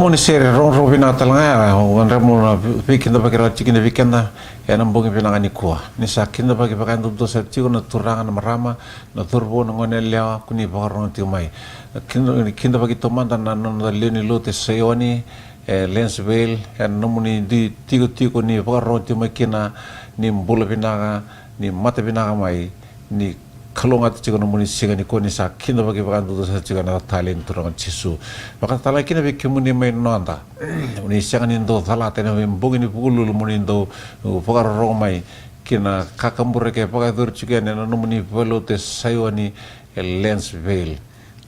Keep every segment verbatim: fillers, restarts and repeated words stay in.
Ni sere rogorogo vinaka tale ga ya, au gadreva meu na veikidavaki rawa tiko kina vei keda ena bogi vinaka nikua. Ni sa kidavaki vakayadudua sara tiko na turaga, na marama, na cauravou, na goneyalewa ko ni vakarorogo tiko mai. Kida-, kidavaki taumada na noda lewe ni lotu e Saioni, e Lansvale, ena nomuni dui tikotiko ni vakarorogo tiko mai kina, ni bula vinaka, ni mata vinaka mai, ni kalougata tiko na nomuni siga nikua ni sa kidavaki vakayadudua sara tiko ena yaca talei ni Turaga o Jisu. Vakatalega kina vei kemuni mai noda, ni sega ni dau calata ena veibogi ni Vukelulu mo ni dau vakarorogo mai ki na kakaburaki e vakayacori tiko yani ena nomuni valenilotu e Saioni, e Lansvale.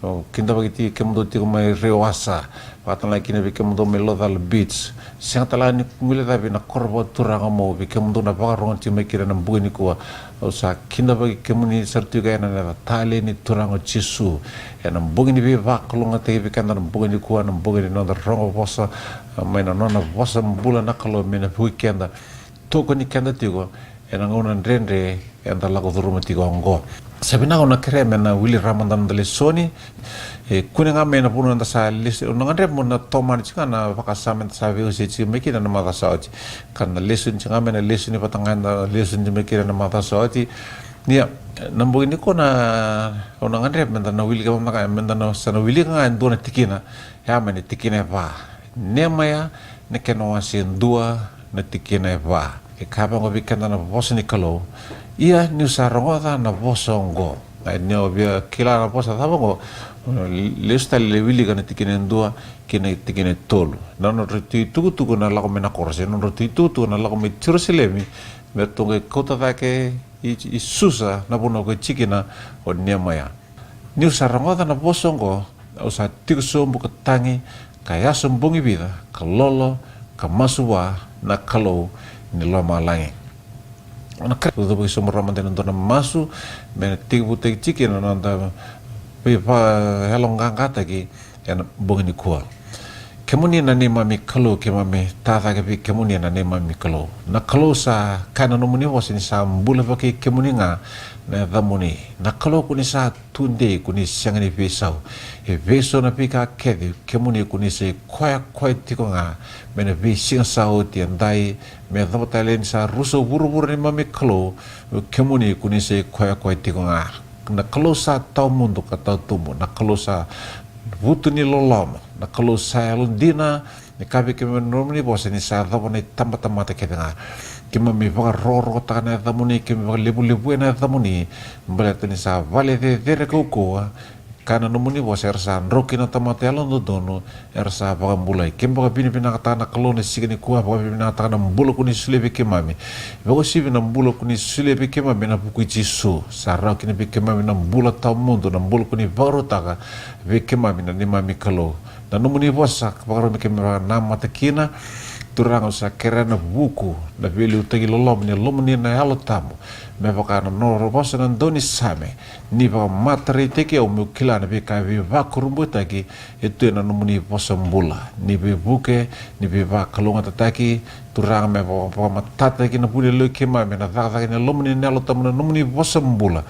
Au kidavaki tiko kemudou tiko mai Rewasa, vakatalega kina vei kemudou mai Local Beach. Sega tale ga ni guilecavi na koro vakaturaga Omou, vei kemudou na vakarorogo tiko mai kina ena bogi nikua. Au sa kidavaki kemuni sara tiko ena yaca talei ni Turaga o Jisu. Ena bogi ni veivakalougatataki vei keda na bogi nikua, na bogi ni noda rogo vosa, mai na nona vosa bula na Kalou me na vukei keda, tokoni keda tiko ena gauna dredre eda lako curuma tiko oqo. Sa vinaka, au na kerea me na wili rawa mada na noda lesoni. E kune ga mai na vanua eda sa lesu, au na gadreva meu na tomana tiko ga na vakasama eda sa veiwasei tiko mai kina na macawa sa oti. Ka na lesoni tiko ga mai, na lesoni vata ga eda lesoni tiko mai kina na macawa sa oti. Ia, na bogi nikua na, au na gadreva meda na wilika mada ga, meda na sa na wilika ga e dua na tikina. Ia, mai na tikina e va. Nemaia, na kena wase e dua, na tikina e va. E kaya vaqo vei keda na vosa ni Kalou: Ia niu sa rogoca na vosa oqo. Ia, niu via kila na vosa cava oqo, lesu tale, wilika na tikina e dua kei na tikina e tolu. Na nodratou itukutuku na lako mai na koro, se na nodratou itukutuku na lako mai Jerusalemi, me ratou qai kauta cake i, i Susa, na vanua ko e tiko kina o Nemaia. Niu sa rogoca na vosa oqo, au sa tiko sobu ka tagi, ka yaso bogi vica, ka lolo, ka masu vua na Kalou ni lomalagi. Na ka, au cavuki sobu rawa mada ena dua na masu me na tekivutaki tiko kina na noda veivakayaloqaqataki ena bogi nikua. Kemuni na neimami Kalou, keimami tacake vei kemuni na neimami Kalou. Na Kalou sa kaya na nomuni vosa ni sa bula vaka kemuni ga na yacamuni. Na Kalou ko ni sa tudei, ko ni sega ni veisau. E veisau na veika kece, kemuni ko ni sa ikoyakoya tiko ga mai na veisiga sa oti, edai me yacova tale ni sa rusa o vuravura, neimami Kalou, kemuni ko ni sa ikoyakoya tiko ga. Na Kalou sa tawamudu ka tawatubu, na Kalou sa vutu ni loloma, na Kalou sa yalodina. Ni kaya vei keimami na nomuni vosa ni sa yacova na itabatamata kece ga. Keimami vakarokorokotaka na yacamuni, keimami vakalevulevuya na yacamuni, baleta ni sa vale cecere kaukauwa. Kaya na nomuni vosa, era sa drau kina na tamata yalododonu, era sa vakabulai. Keimami vakavinavinakataka na Kalou na siga nikua, vakavinavinakataka na bula ko ni solia vei keimami. Vakauasivi na bula ko ni solia vei keimami ena vuku i Jisu. Sa rawa kina vei keimami na bula tawamudu, na bula ko ni vakarautaka vei keimami na neimami Kalou. Na nomuni vosa, vakarau me keimami vakanamata kina. Turaga, au sa kerea na vuku, na veiliutaki loloma ni Lomani na Yalo Tabu, me vaka na nodra vosa na daunisame: Ni vakamatareitaki au, meu kila na veika veivakurabuitaki e tu ena nomuni vosa bula. Ni veivuke, ni veivakalougatataki, Turaga, me vaka, vakamatatataki na vu ni yaloi keimami ena cakacaka ni Lomani na Yalo Tabu na nomuni vosa bula.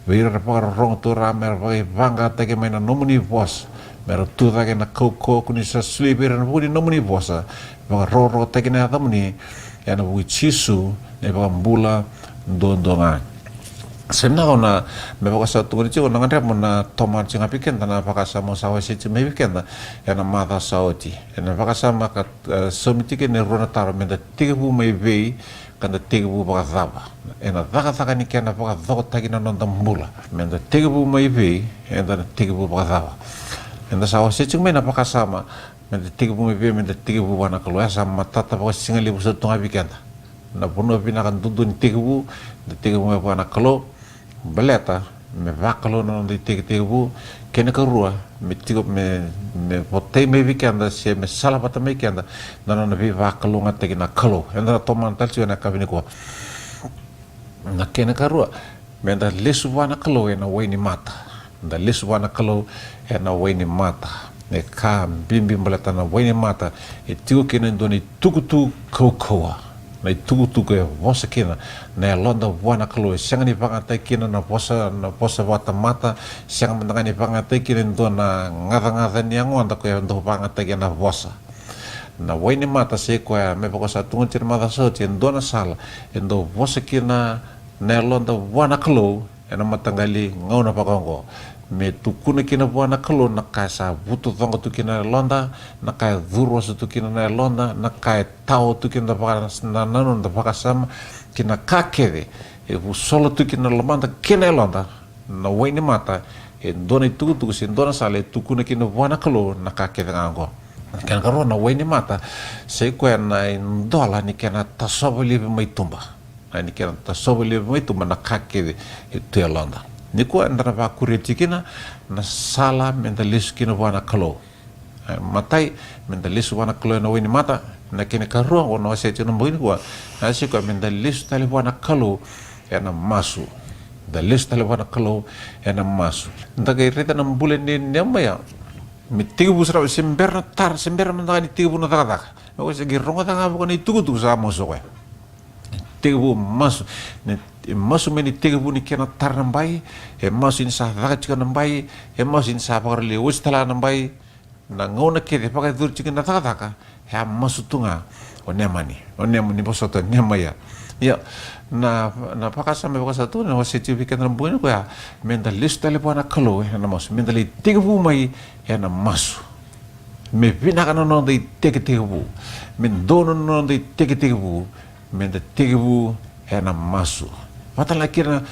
Vei ira era vakarorogo, Turaga, me ra vakaivaqataki mai na nomuni vosa, me ra tucake ena kaukauwa ko ni sa solia vei ira ena vuku ni nomuni vosa. Vakarokorokotaki na yacamuni ena vuku i Jisu, na iVakabula duadua ga. Sa vinaka, au na, me vaka sa tukuni tiko, au na gadreva meu na tomana tiko ga vei keda na vakasama au sa wasea tiko mai vei keda ena macawa sa oti. Ena vakasama ka, e, saumi tiko kina e rua na taro: me da tekivu mai vei, ka da tekivu vakacava? Ena cakacaka ni kena vakacokotaki na noda bula, me da tekivu mai vei, eda na tekivu vakacava? Eda sa wasea tiko mai na vakasama me da tekivu mai vei, me da tekivu vua na Kalou. E sa matata vakasigalevu sara tu ga vei keda. Na vanua vinaka duadua ni tekivu, da tekivu mai vua na Kalou. Baleta me vakalou na noda itekitekivu. Kena ikarua, me tiko, me, me votai mai vei keda, se me salavata mai kei keda na nona veivakalougatataki na Kalou. Eda na tomana tale tiko ena yakavi nikua. Na kena ikarua, me da lesu vua na Kalou ena wai ni mata. Da lesu vua na Kalou ena wai ni mata. E ka bibi, baleta na wai ni mata e tiko kina e dua na itukutuku kaukauwa. Na itukutuku e vosa kina na yaloda vua na Kalou. E sega ni vakayagataki kina na vosa, na vosa vakatamata. Sega mada ga ni vakayagataki kina e dua na gacagaca ni yagoda ko e dau vakayagataki ena vosa. Na wainimata sa i koya, me vaka sa tukuni tiko na macawa sa oti, e dua na sala e dau vosa kina na yaloda vua na Kalou ena mataqali gauna vaka oqo. Me tukuna kina vua na Kalou na ka e sa vutucoqa tu kina na yaloda, na ka e curu oso tu kina na yaloda, na ka e tao tu kina na vaka, na, na noda vakasama, kina ka kece e vusolo tu kina na lomada kei na yaloda. Na wainimata e dua na itukutuku se dua na sala e tukuna kina vua na Kalou na ka kece ga oqo. Na kena karua, na wainimata sa i koya na idola ni kena tasova laivi mai tuba. Na, ni kena tasova laivi mai tuba na ka kece e tu e yaloda. Nikua eda na vakuria tiko kina na sala meda lesu kina vua na Kalou. E, matai, meda lesu vua na Kalou ena wainimata. Na kena karua oqo na wasea tiko na bogi nikua, na sa i koya meda lesu tale vua na Kalou ena masu. Da lesu tale vua na Kalou ena masu. Da qai raica na bula nei Niemaia. Me tekivu sara, se bera na tara, se bera mada ga ni tekivu na cakacaka. Me koya se qai rogoca ga vaka na itukutuku sa masu o koya. Tekivu masu. Ne, e masu mai ni tekivu ni kena tara na bai, e masu ni sa caka tiko na bai, e masu ni sa vakarau lai oti tale ga na bai. Na gauna kece vakayacori tiko na cakacaka, e a masu tu ga o Nemani, o Nemani, vosota, o Nemaia. Ia, na, na vakasama e vakasama tu, na wasea tiko vei keda na bogi nikua, meda lesu tale vua na Kalou ena masu, meda lai tekivu mai ena masu. Me vinaka na noda itekitekivu, me donu na noda itekitekivu, meda tekivu ena masu. Vata na kena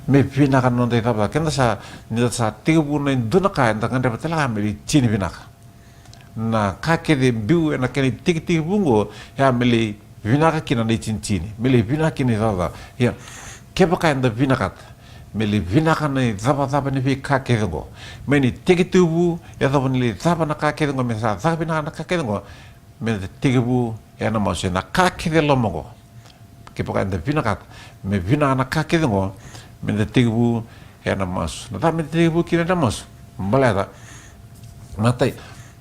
me vinaka na noda icavacava. Keda sa, ni da sa tekivu na idua na ka, eda gadreva tale ga me lai tini vinaka. Na ka kece e biu ena kena itekitekivu oqo, e a me lai vinaka kina na itinitini, me lai vinaka kina na icavacava. Ia, kevaka eda vinakata me lai vinaka na icavacava ni veika kece oqo, mai na itekitekivu, e yacova ni lai cava na ka kece oqo, me sa caka vinaka na ka kece oqo, meda tekivu ena masu ena ka kece e loma oqo. Kevaka eda vinakata me vinaka na ka kece oqo, meda tekivu ena masu. Na cava meda tekivu kina ena masu? Baleta, matai,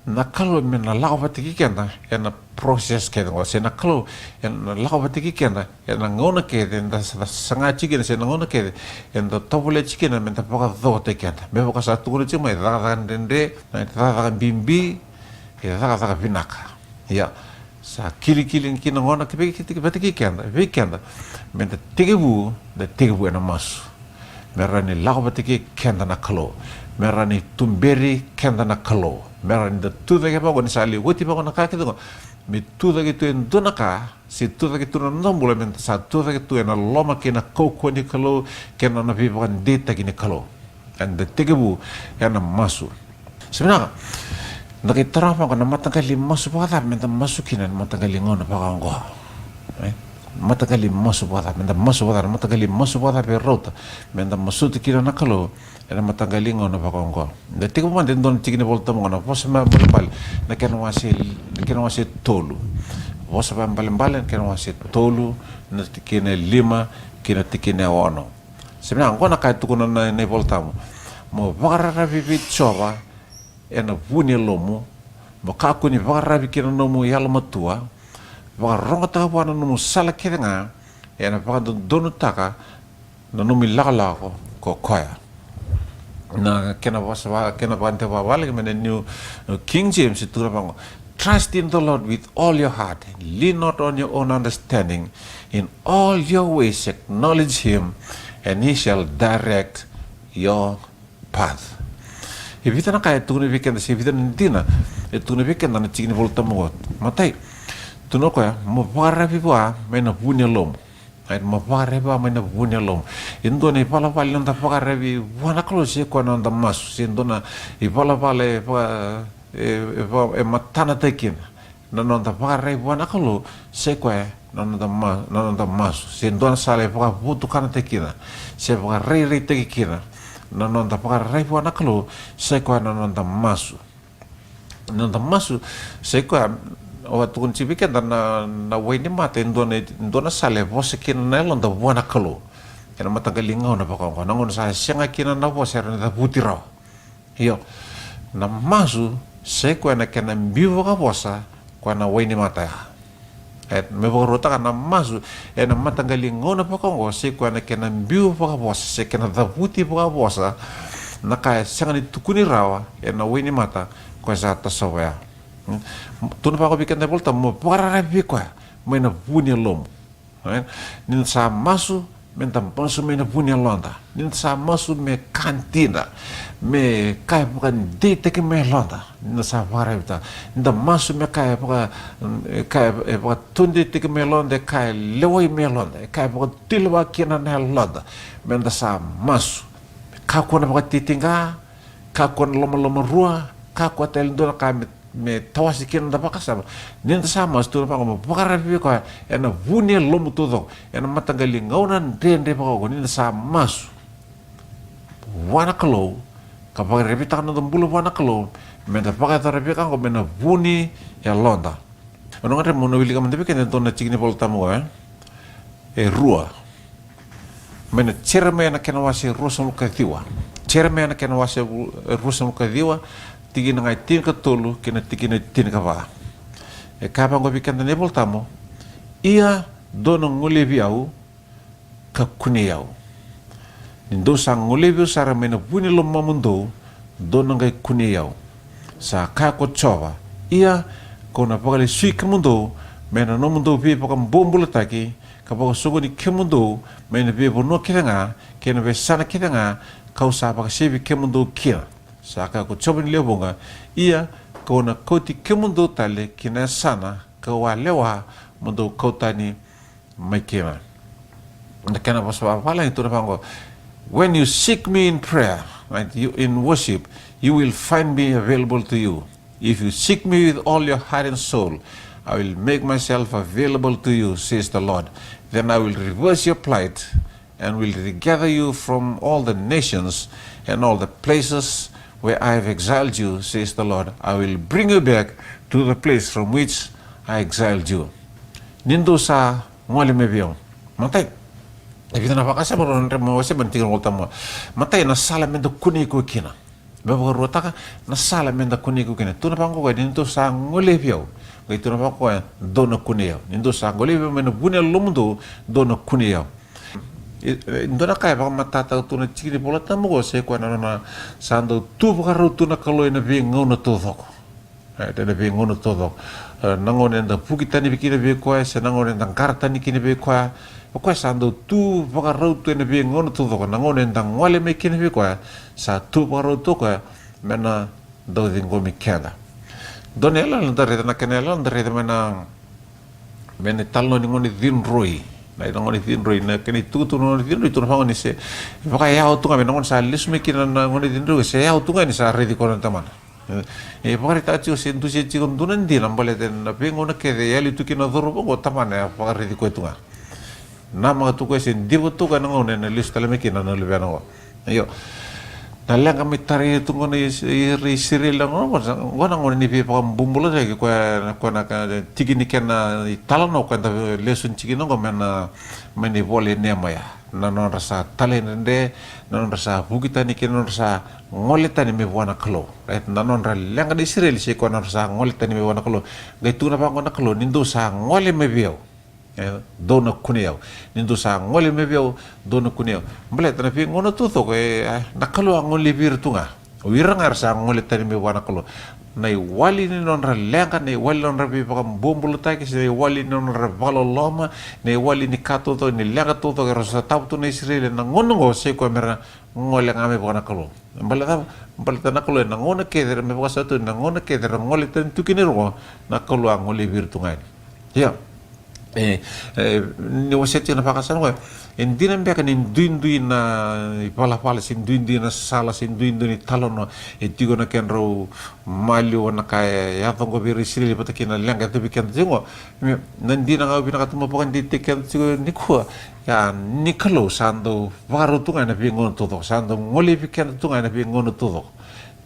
na Kalou me na lako vata kei keda ena process kece oqo, se na Kalou ena lako vata kei keda ena gauna kece eda sa, saga tiko kina, se na gauna kece eda tovolea tiko kina meda vakacokotaki keda. Me vaka sa tukuna tiko mai, cakacaka dredre, na cakacaka bibi, e cakacaka vinaka. Ia, sa kilikili kina gona ki vei, ki, ki, vata kei keda, vei keda, meda tekivu, da tekivu ena masu. Me rawa ni lako vata kei keda na Kalou, me rawa ni tuberi keda na Kalou, me rawa ni da tucake vaqo, ni sa lai oti vaqo na ka kece oqo, me tucake tu e dua na ka, se tucake tu na noda bula, meda sa tucake tu ena loma kei na kaukauwa ni Kalou, kei na nona veivakadeitaki ni Kalou. Eda tekivu ena masu. Sa vinaka. Da qai tara vaqo, na mataqali masu vakacava meda masu kina ena mataqali gauna vaka oqo? E? Mataqali masu vakacava, meda masu vakacava, na mataqali masu vakacava e rauta meda masuta kina na Kalou ena mataqali gauna vaka oqo? Da tekivu mada e dua na tiki ni Volatabu oqo, na Vosa Vakaibalebale, na kena wase, na kena wase tolu. Vosa Vakaibalebale, na kena wase tolu, na tikina e lima kei na tikina e ono. Sa vinaka, oqo na ka e tukuna na, na iVolatabu: Mo vakararavi vei Jiova ena vu ni yalomu, mo kakua ni vakararavi ki na nomu yalomatua, vakarogotaka vua na nomu sala kece ga, ena vakadodonutaka na nomu ilakolako ko koya. Na kena vosa va, kena vakadewa vale mai na New, uh, King James, e tukuna vaqo: Trust in the Lord with all your heart, lean not on your own understanding, in all your ways acknowledge him, and he shall direct your path. E vica na ka e tukuna vei keda, se vica na dina e tukuna vei keda na tiki ni Volatabu oqo. Matai, tukuna o koya, mo vakararavi vua mai na vu ni yalomu. Ai, mo vakararavi vua mai na vu ni yalomu. E dua na ivalavala ni noda vakararavi vua na Kalou, sa i koya na noda masu. Se dua na ivalavala e vaka, e, e vaka, e matanataki kina na noda vakararavi vua na Kalou, sa i koya na noda ma, na noda masu. Se dua na sala e vakavotukanataki kina, se vakarairaitaki kina na noda vakararavi vua na Kalou, sa i koya na noda masu. Na noda masu, sa i koya, au a tukuna tiko vei keda, na, na wainimata e dua na, dua na sala e vosa kina na yaloda vua na Kalou ena mataqali gauna vaka oqo, na gauna sa sega kina na vosa era na cavuti rawa. Io, na masu sa i koya na kena biu vakavosa, koya na wainimata ya. E, me vakaruataka, na masu ena mataqali gauna vaka oqo sa i koya na kena biu vakavosa, se kena cavuti vakavosa na ka e sega ni tukuni rawa ena wainimata koya sa tasova ya. Tukuna vaqo vei keda na iVolatabu, mo vakararavi vei koya mai na vu ni yalomu. Right? Ni da sa masu, me da masu mai na vu ni yaloda. Ni da sa masu me ka dina, me ka e vakadeitaki mai yaloda. Ni da sa vakararavitaka, ni da masu me ka e vaka, e ka e vakatodeitaki mai yaloda, e ka e lewai mai yaloda, e ka e vakatulewa kina na yaloda. Me da sa masu, me kakua na vakatitiqa, kakua na lomalomarua, kakua tale dua na ka me, me tawasi kina na vakasama. Ni da sa masu, tukuna vaqo, mo vakararavi vei koya ena vu ni yalomu taucoko, ena mataqali gauna dredre vaka oqo. Ni da sa masu vua na Kalou ka vakararavitaka na noda bula vua na Kalou, me da vakayacora vei koya oqo mai na vu ni yaloda. Au na gadreva meu na wilika mada vei keda e dua na tiki ni iVolatabu oqo, e e rua. Mai na Jeremaia na kena wase ruasagavulu ka ciwa. Jeremaia na kena wase vu-, e ruasagavulu ka ciwa, tikina ga e tinikatolu kei na tikina e tinikava. E kaya vaqo vei keda na iVolatabu: Ia dou na golevi au ka kunei au. Ni dou sa golevi au sara mai na vu ni lomamudou, dou na qai kunei au, sa kaya ko Jiova. Ia kau na vakalesui kemudou mai na nomudou veivakabobulataki, ka vakasoqoni kemudou mai na veivanua kece ga kei na veiyasana kece ga kau sa vakasevi kemudou kina, sa kaya ko Jiova ni lewe vuqa. Ia kau na kauti kemudou tale ki na yasana kau a lewa mo dou kau tani mai kina. Na kena vosa vakavalagi tukuna vaqo: When you seek me in prayer, right, you, in worship, you will find me available to you. If you seek me with all your heart and soul, I will make myself available to you, says the Lord. Then I will reverse your plight and will regather you from all the nations and all the places where I have exiled you, says the Lord. I will bring you back to the place from which I exiled you. Ni dou sa gole mai vei au. Matai, e vica na vakasama au na gadreva meu wasea mai na tiki ni iVolatabu. Matai, na sala me da kunei koya kina. Me vakaruataka, na sala me da kunei koya kina. Tukuna vaqo o koya: Ni dou sa golevi au. Qai tukuna vaqo o koya: Dou na kunei au. Ni dou sa golevi au mai na vu ni yalomudou, dou na kunei au. E, e dua na ka e vakamatatataka tu na tiki ni iVolatabu oqo, sai koya na nona sa dau tu vakarau tu na Kalou ena veigauna taucoko. E, ena veigauna taucoko. E, na gauna eda vuki tani kina vei koya, se na gauna eda qara tani kina vei koya, o koya sa dau tu vakarau tu ena veigauna taucoko. Na gauna eda gole mai kina vei koya, sa tu vakarau tu o koya me na dau ciqomi keda. Dua na iyaloyalo da raica, na kena iyaloyalo da raica mai na, mai na italanoa ni gone cidroi. Na, na gone cidroi, na kena itukutuku na gone cidroi, tukuna vaqo ni se vakayawa tu ga mai na gauna sa lesu mai kina na gone cidroi, se yawa tu ga ni sa raici koya na tamana. E, e vakaraitaka tiko, se dusia tiko dua na dina, baleta na veigauna kece e yali tu kina na cauravou oqo, tamana e vakaraici koya tu ga. Namaka tu o koya, se diva tu o koya na gauna ena lesu tale mai kina na luvena oqo. Io. Na leqa mai tarai tu oqo na Is-, ira Isireli na gauna oqo, oqo na gauna ni veivakabobulataki, koya, koya na ka, tiki ni kena italanoa, koya eda lesu tiko kina oqo mai na, mai na ivola i Nemaia. Na nodra sa talaidredre, na nodra sa vuki tani kei na nodra sa gole tani mai vua na Kalou. Right? Na nodra leqa na Isireli, sai koya na nodra sa gole tani mai vua na Kalou. Qai tukuna vaqo na Kalou: Ni dou sa gole mai vei au, e, dou na kunei au. Ni dou sa gole mai vei au, dou na kunei au. Baleta na veigauna taucoko, e, a, na Kalou a golevi ira tu ga. O ira ga era sa gole tani mai vua na Kalou. Na iwali ni nodra leqa, na iwali ni nodra veivakabobulataki, se na iwali ni nodra vakaloloma, na iwali ni ka taucoko, ni leqa taucoko era sotava tu na Isireli ena gauna oqo, sai koya mera gole ga mai vua na Kalou. Baleta, baleta na Kalou ena gauna kece, me vaka sa tukuni, na gauna kece era gole tani tu kina o ira oqo, na Kalou a golevi ira tu ga yani. Ia, e, e, ni wasea tiko na vakasama oqo, e dina beka ni duidui na ivalavala, se duidui na sala, se duidui na italanoa e tiko ena kedrau maliwa na ka e yaco oqo vei ira Isireli vata kei na leqa e yacovi keda tiko oqo. Me, na dina ga au vinakata meu vakadeitaki keda tiko nikua, ia, ni Kalou sa dau vakarau tu ga ena veigauna taucoko, sa dau golevi keda tu ga ena veigauna taucoko.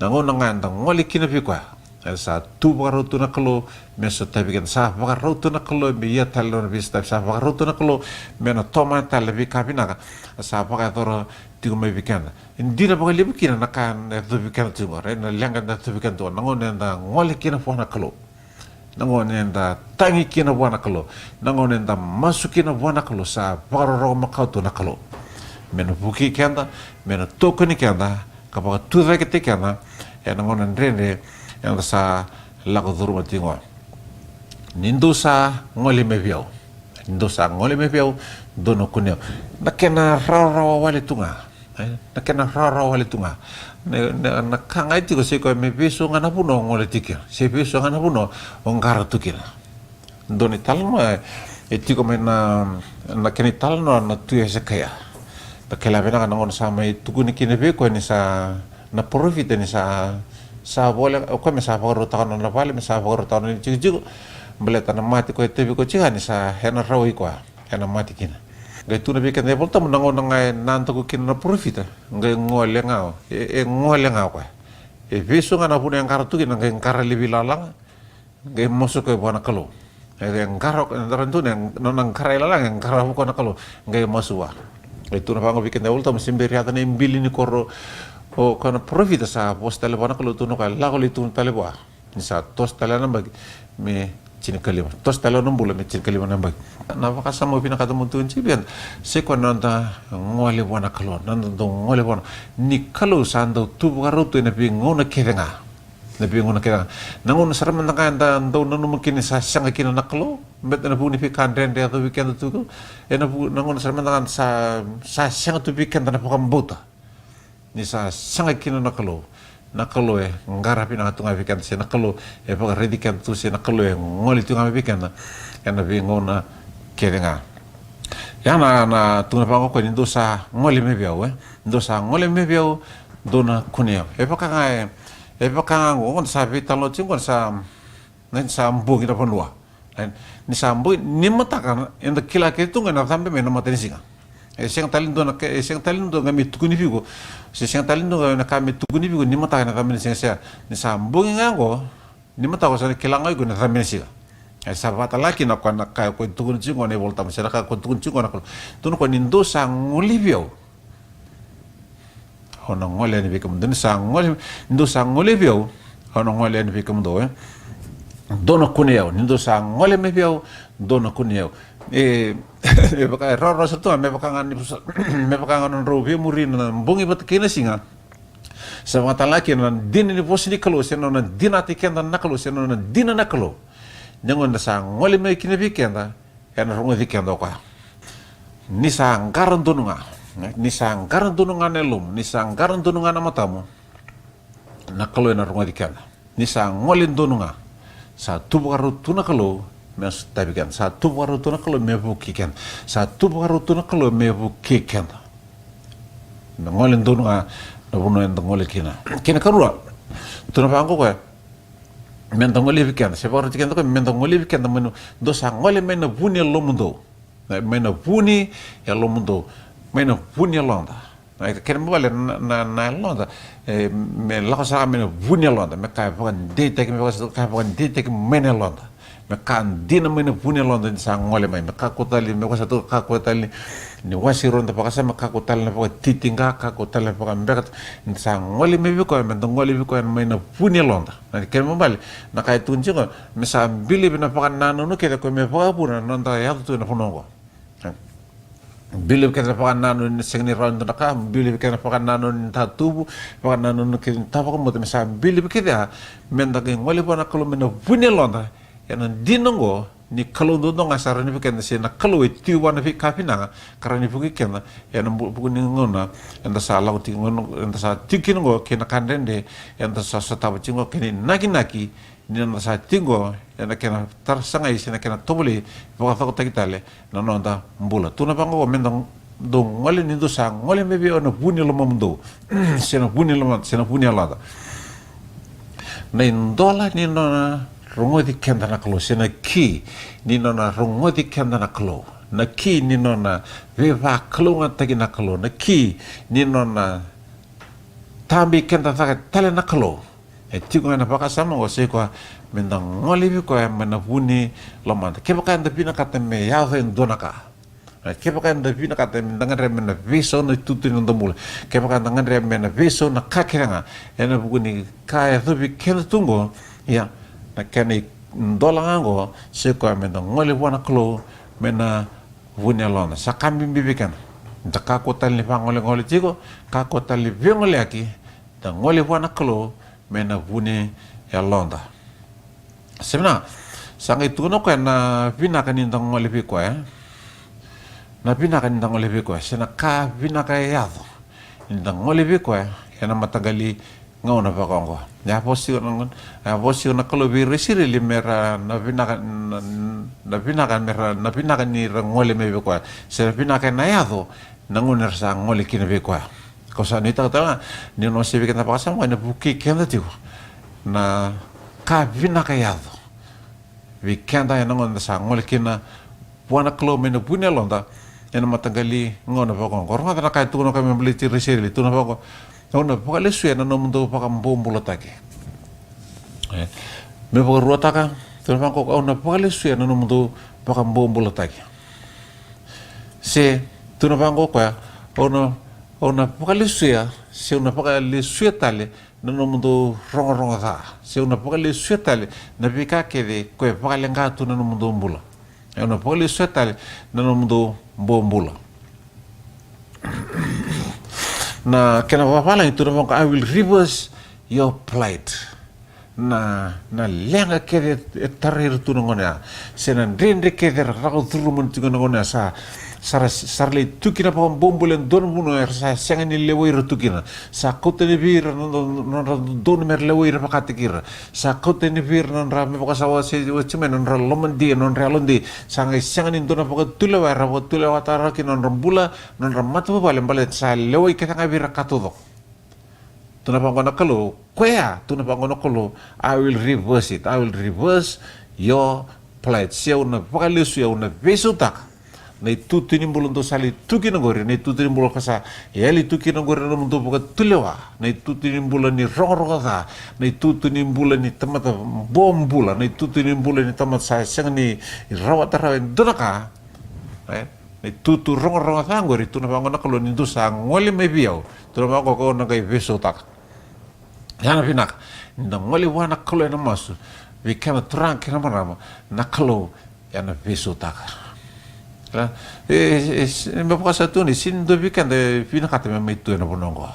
Na gauna ga eda gole kina vei koya, e sa tu vakarau tu na Kalou me sotavi keda. Sa vakarau tu na Kalou me ia tale na nona veisotavi. Sa vakarau tu na Kalou me na tomana tale na veika vinaka sa vakayacora tiko mai vei keda. E dina vakalevu kina na ka e yacovi keda tiko, right? Na leqa e yacovi keda tiko, na gauna eda gole kina vua na Kalou, na gauna eda tagi kina vua na Kalou, na gauna eda masu kina vua na Kalou, sa vakarorogo makawa tu na Kalou me na vukei keda, me na tokoni keda, ka vakatucaketaki keda ena gauna dredre eda sa, lako curuma tiko qo. Ni dou sa gole mai vei au. Ni dou sa gole mai vei au, dou na kunea au. Na kena rawarawa wale tu ga. E, na kena rawarawa wale tu ga. Na, na, na ka ga e tiko, se koya me veisau ga na vanua o gole tiko kina, se veisau ga na vanua o qara tu kina. Dua na italanoa e tiko mai na, na kena italanoa na Tui Esekaia. Da kila vinaka na gauna sa mai tukuni kina vei koya ni sa, na parofita ni sa, sa vole, o koya me sa vakarautaka na nona vale, me sa vakarautaka na nona itikotiko. Baleta na mate koya e tauvi koya tiko ga ni sa, ena rawai koya, ena mate kina. Qai tukuna vei keda na iVolatabu na gauna ga e nadaku kina na parofita, qai gole ga o, e, e gole ga o koya. E veisau ga na vanua e qara tu kina, qai qara laivi lalaga, qai masu koya vua na Kalou. E, e qara, e dara tu na, na, na qara i lalaga, e qara vua na Kalou, qai masu vua. E tukuna vaqo vei keda na iVolatabu, se bera ni yaco na ibili ni koro, o koya na parofita sa vosa tale vua na Kalou, tukuna o koya lako lai tukuna tale vua. Ni sa toso tale na yabaki me tinikalima. Toso tale na bula me tinikalima na yabaki. Na vakasama au vinakata meu tukuna tiko vei keda, se koya na noda gole vua na Kalou, na noda dau gole vua na, ni Kalou sa dau tu vakarau tu ena veigauna kece ga. Na veigauna kece ga. Na gauna sara mada ga eda dau nanuma kina ni sa sega kina na Kalou, baleta na vuku ni veika dredre e yacovi keda tu. Ena vuku, na gauna sara mada ga sa, sa sega tu vei keda na vakabauta ni sa sega kina na Kalou. Na Kalou e qara vinaka tu ga vei keda, se na Kalou e vakaraici keda tu, se na Kalou e gole tu ga mai vei keda ena veigauna kece ga. Ia na, na tukuna vaqo o koya, ni dou sa gole mai vei au, e, ni dou sa gole mai vei au, dou na kunea au. E vaka ga, e, e vaka ga oqo, oqo da sa veitalanoa tiko oqo, sa, ni sa bogi na vanua. E, ni sa bogi, ni mataka eda kila kece tu ga ena cabe mai na matanisiga. E sega tale ni dua na ka, e sega tale ni dua ga me tukuni vei iko, se sega tale ni dua ga na ka me tukuni vei iko ni mataka ena cabe mai na siga, se ni sa bogi ga oqo, ni mataka o sa na kila ga o iko ena cabe mai na siga. E sa vaka tale ga kina o koya na ka o koya e tukuna tiko qo na iVolatabu, se na ka o koya e tukuna tiko qo na Kalou. Tukuna o koya, ni dou sa gole vei au, au na gole yani vei kemudou. Ni sa gole, ni dou sa gole vei au, au na gole yani vei kemudou, e. Dou na kunea au. Ni dou sa gole mai vei au, dou na kunea au. E, e vaka, e rawarawa sara tu ga, me vaka ga ni, me vaka ga na nodrau veimuri na bogi vata kei na siga. Sa vaka tale ga kina na dina ni vosa ni Kalou, se na nona dinataki keda na Kalou, se na nona dina na Kalou. Ni gauna sa gole mai kina vei keda, ena rogoci keda o koya. Ni sa qara donu ga, ni sa qara donu ga na yalomu, ni sa qara donu ga na matamu, na Kalou ena rogoci keda. Ni sa gole donu ga, sa tu vakarau tu na Kalou me sotavi keda, sa tu vakarau tu na Kalou me vukei keda, sa tu vakarau tu na Kalou me vukei keda. Na gole donu ga na vanua eda gole kina. Kena ikarua, tukuna vaqo o koya, meda golevi keda, se vakaroti keda o koya, meda golevi keda mai na, dou sa gole mai na vu ni yalomudou. Mai na vu ni yalomudou, mai na vu ni yaloda. Na kena ibalebale na, na, na yaloda, e, me lako sara mai na vu ni yaloda, me ka e vakadeitaki, me vaka, ka e vakadeitaki mai na yaloda. Me ka dina mai na vu ni yaloda ni sa gole mai, me kakua tale, me vaka sa tu, kakua tale ni wasi rua na vakasama, kakua tale na vakatitiqa, kakua tale na vakabeka, ni sa gole mai vei koya, meda gole vei koya mai na vu ni yaloda. Na kena ibalebale, na ka e tukuni tiko, me sa believe na vakanananu kece o koya me vakavuna na noda yaco tu ena vanua oqo. Believe kece na vakanananu ni sega ni rawa ni dua na ka, believe kece na vakanananu ni tatuvu, vakanananu kece ni tavakamuta, me sa believe kece ya, meda qai gole vua na Kalou mai na vu ni yaloda. Ena dina oqo, ni Kalou duadua ga sa rawa ni vei keda, se na Kalou e tiko vua na veika vinaka, ka rawa ni vukei keda, ena vu-, vuku ni gauna eda sa lako tiko, gauna eda sa tiko kina oqo, kei na ka dredre eda sa sotava tiko oqo, kei na inakinaki ni noda sa tiko oqo ena kena tarasagai se na kena tovolei, vakacokotaki tale na noda bula. Tukuna vaqo, meda dou gole, ni dou sa gole mai vei au ena vu ni lomamudou, se na vu ni loma, se na vu ni yaloda. Na idola ni nona rogoci keda na Kalou, se na ki ni nona rogoci keda na Kalou, na ki ni nona veivakalougatataki na Kalou, na ki ni nona tabi keda cake tale na Kalou. E tiko ga ena vakasama oqo, se koya meda golevi koya mai na vu ni lomada. Kevaka eda vinakata me yaco e dua na ka, e, kevaka eda vinakata meda gadreva me na veisau na itutu ni noda bula, kevaka eda gadreva me na veisau na ka kece ga ena vuku ni ka e yacovi keda tu oqo, ia, na kena idola ga oqo, se koya meda gole vua na Kalou mai na vu ni yaloda. Sa ka bibi vei keda. Da kakua tale ni vagolegole tiko, kakua tale ni veigoleyaki, da gole vua na Kalou mai na vu ni yaloda. Se vinaka, sa qai tukuna o koya na vinaka ni da gole vei koya. Na vinaka ni da gole vei koya, se na ka vinaka e yaco ni da gole vei koya ena mataqali gauna vakaoqo. E a vosa tiko na, e a vosa tiko na Kalou vei ira Isireli me ra na vinaka, na, na vinaka, me ra na vinaka ni ra gole mai vei koya. Se na vinaka ena yaco na gauna era sa gole kina vei koya. Kau sa nuitaka tale ga ni na wasea vei keda vakasama, ena vukei keda tiko na ka vinaka e yaco vei keda ena gauna eda sa gole kina vua na Kalou mai na vu ni yaloda ena mataqali gauna vakaoqo. Rogoca na ka e tukuna o koya me baleti ira Isireli, tukuna vaqo: Au na vakalesuya na nomudou vakabobulataki. E, me vakaruataka, tukuna vaqo: Au na vakalesuya na nomudou vakabobulataki. Se, tukuna vaqo o koya: Au na, au na vakalesuya, se au na vakalesuya tale na nomudou rogorogo ca, se au na vakalesuya tale na veika kece ko e vakaleqa tu na nomudou bula. Au na vakalesuya tale na nomudou bobula. Na kena vavalagi, tukuna vaqo: I will reverse your plight. Na, na leqa kece e tarai ira tu na gauna ya, se na dredre kece era lako curuma tiko na gauna ya, sa, sa ra, sa ra lai tu kina vakabobula e dua na vanua era sa sega ni lewai ira tu kina. Sa kau tani vei ira na, na, na nodra dodonu me ra lewai ira vakataki ira. Sa kau tani vei ira na nodra, me vaka sa wasei, wasei mai, na nodra lomadei, na nodra yalodei. Sa qai sega ni dua na vakatulewa era vakatulewataka rawa kina na nodra bula, na nodra matavuvale, baleta sa lewai kece ga vei ira ka taucoko. Tukuna vaqo na Kalou, koya, tukuna vaqo na Kalou: I will reverse it, I will reverse your plight. Se au na vakalesuya, au na veisautaka na itutu ni bula dou sa lai tu kina oqori, na itutu ni bula ko sa yali tu kina oqori na nomudou vakatulewa, na itutu ni bula ni rogorogo ca, na itutu ni bula ni tamata bobula, na itutu ni bula ni tamata sa sega ni rawata rawa e dua na ka. E, na itutu rogorogo ca oqori, tukuna vaqo na Kalou, ni dou sa gole mai vei au, tukuna vaqo, au na qai veisautaka. Ya na vinaka ni da gole vua na Kalou ena masu, vei keda na turaga kei na marama, na Kalou ena veisautaka. E, e, e, me vaka sa tukuni, sega ni dua vei keda e vinakata me mai tu ena vanua oqo.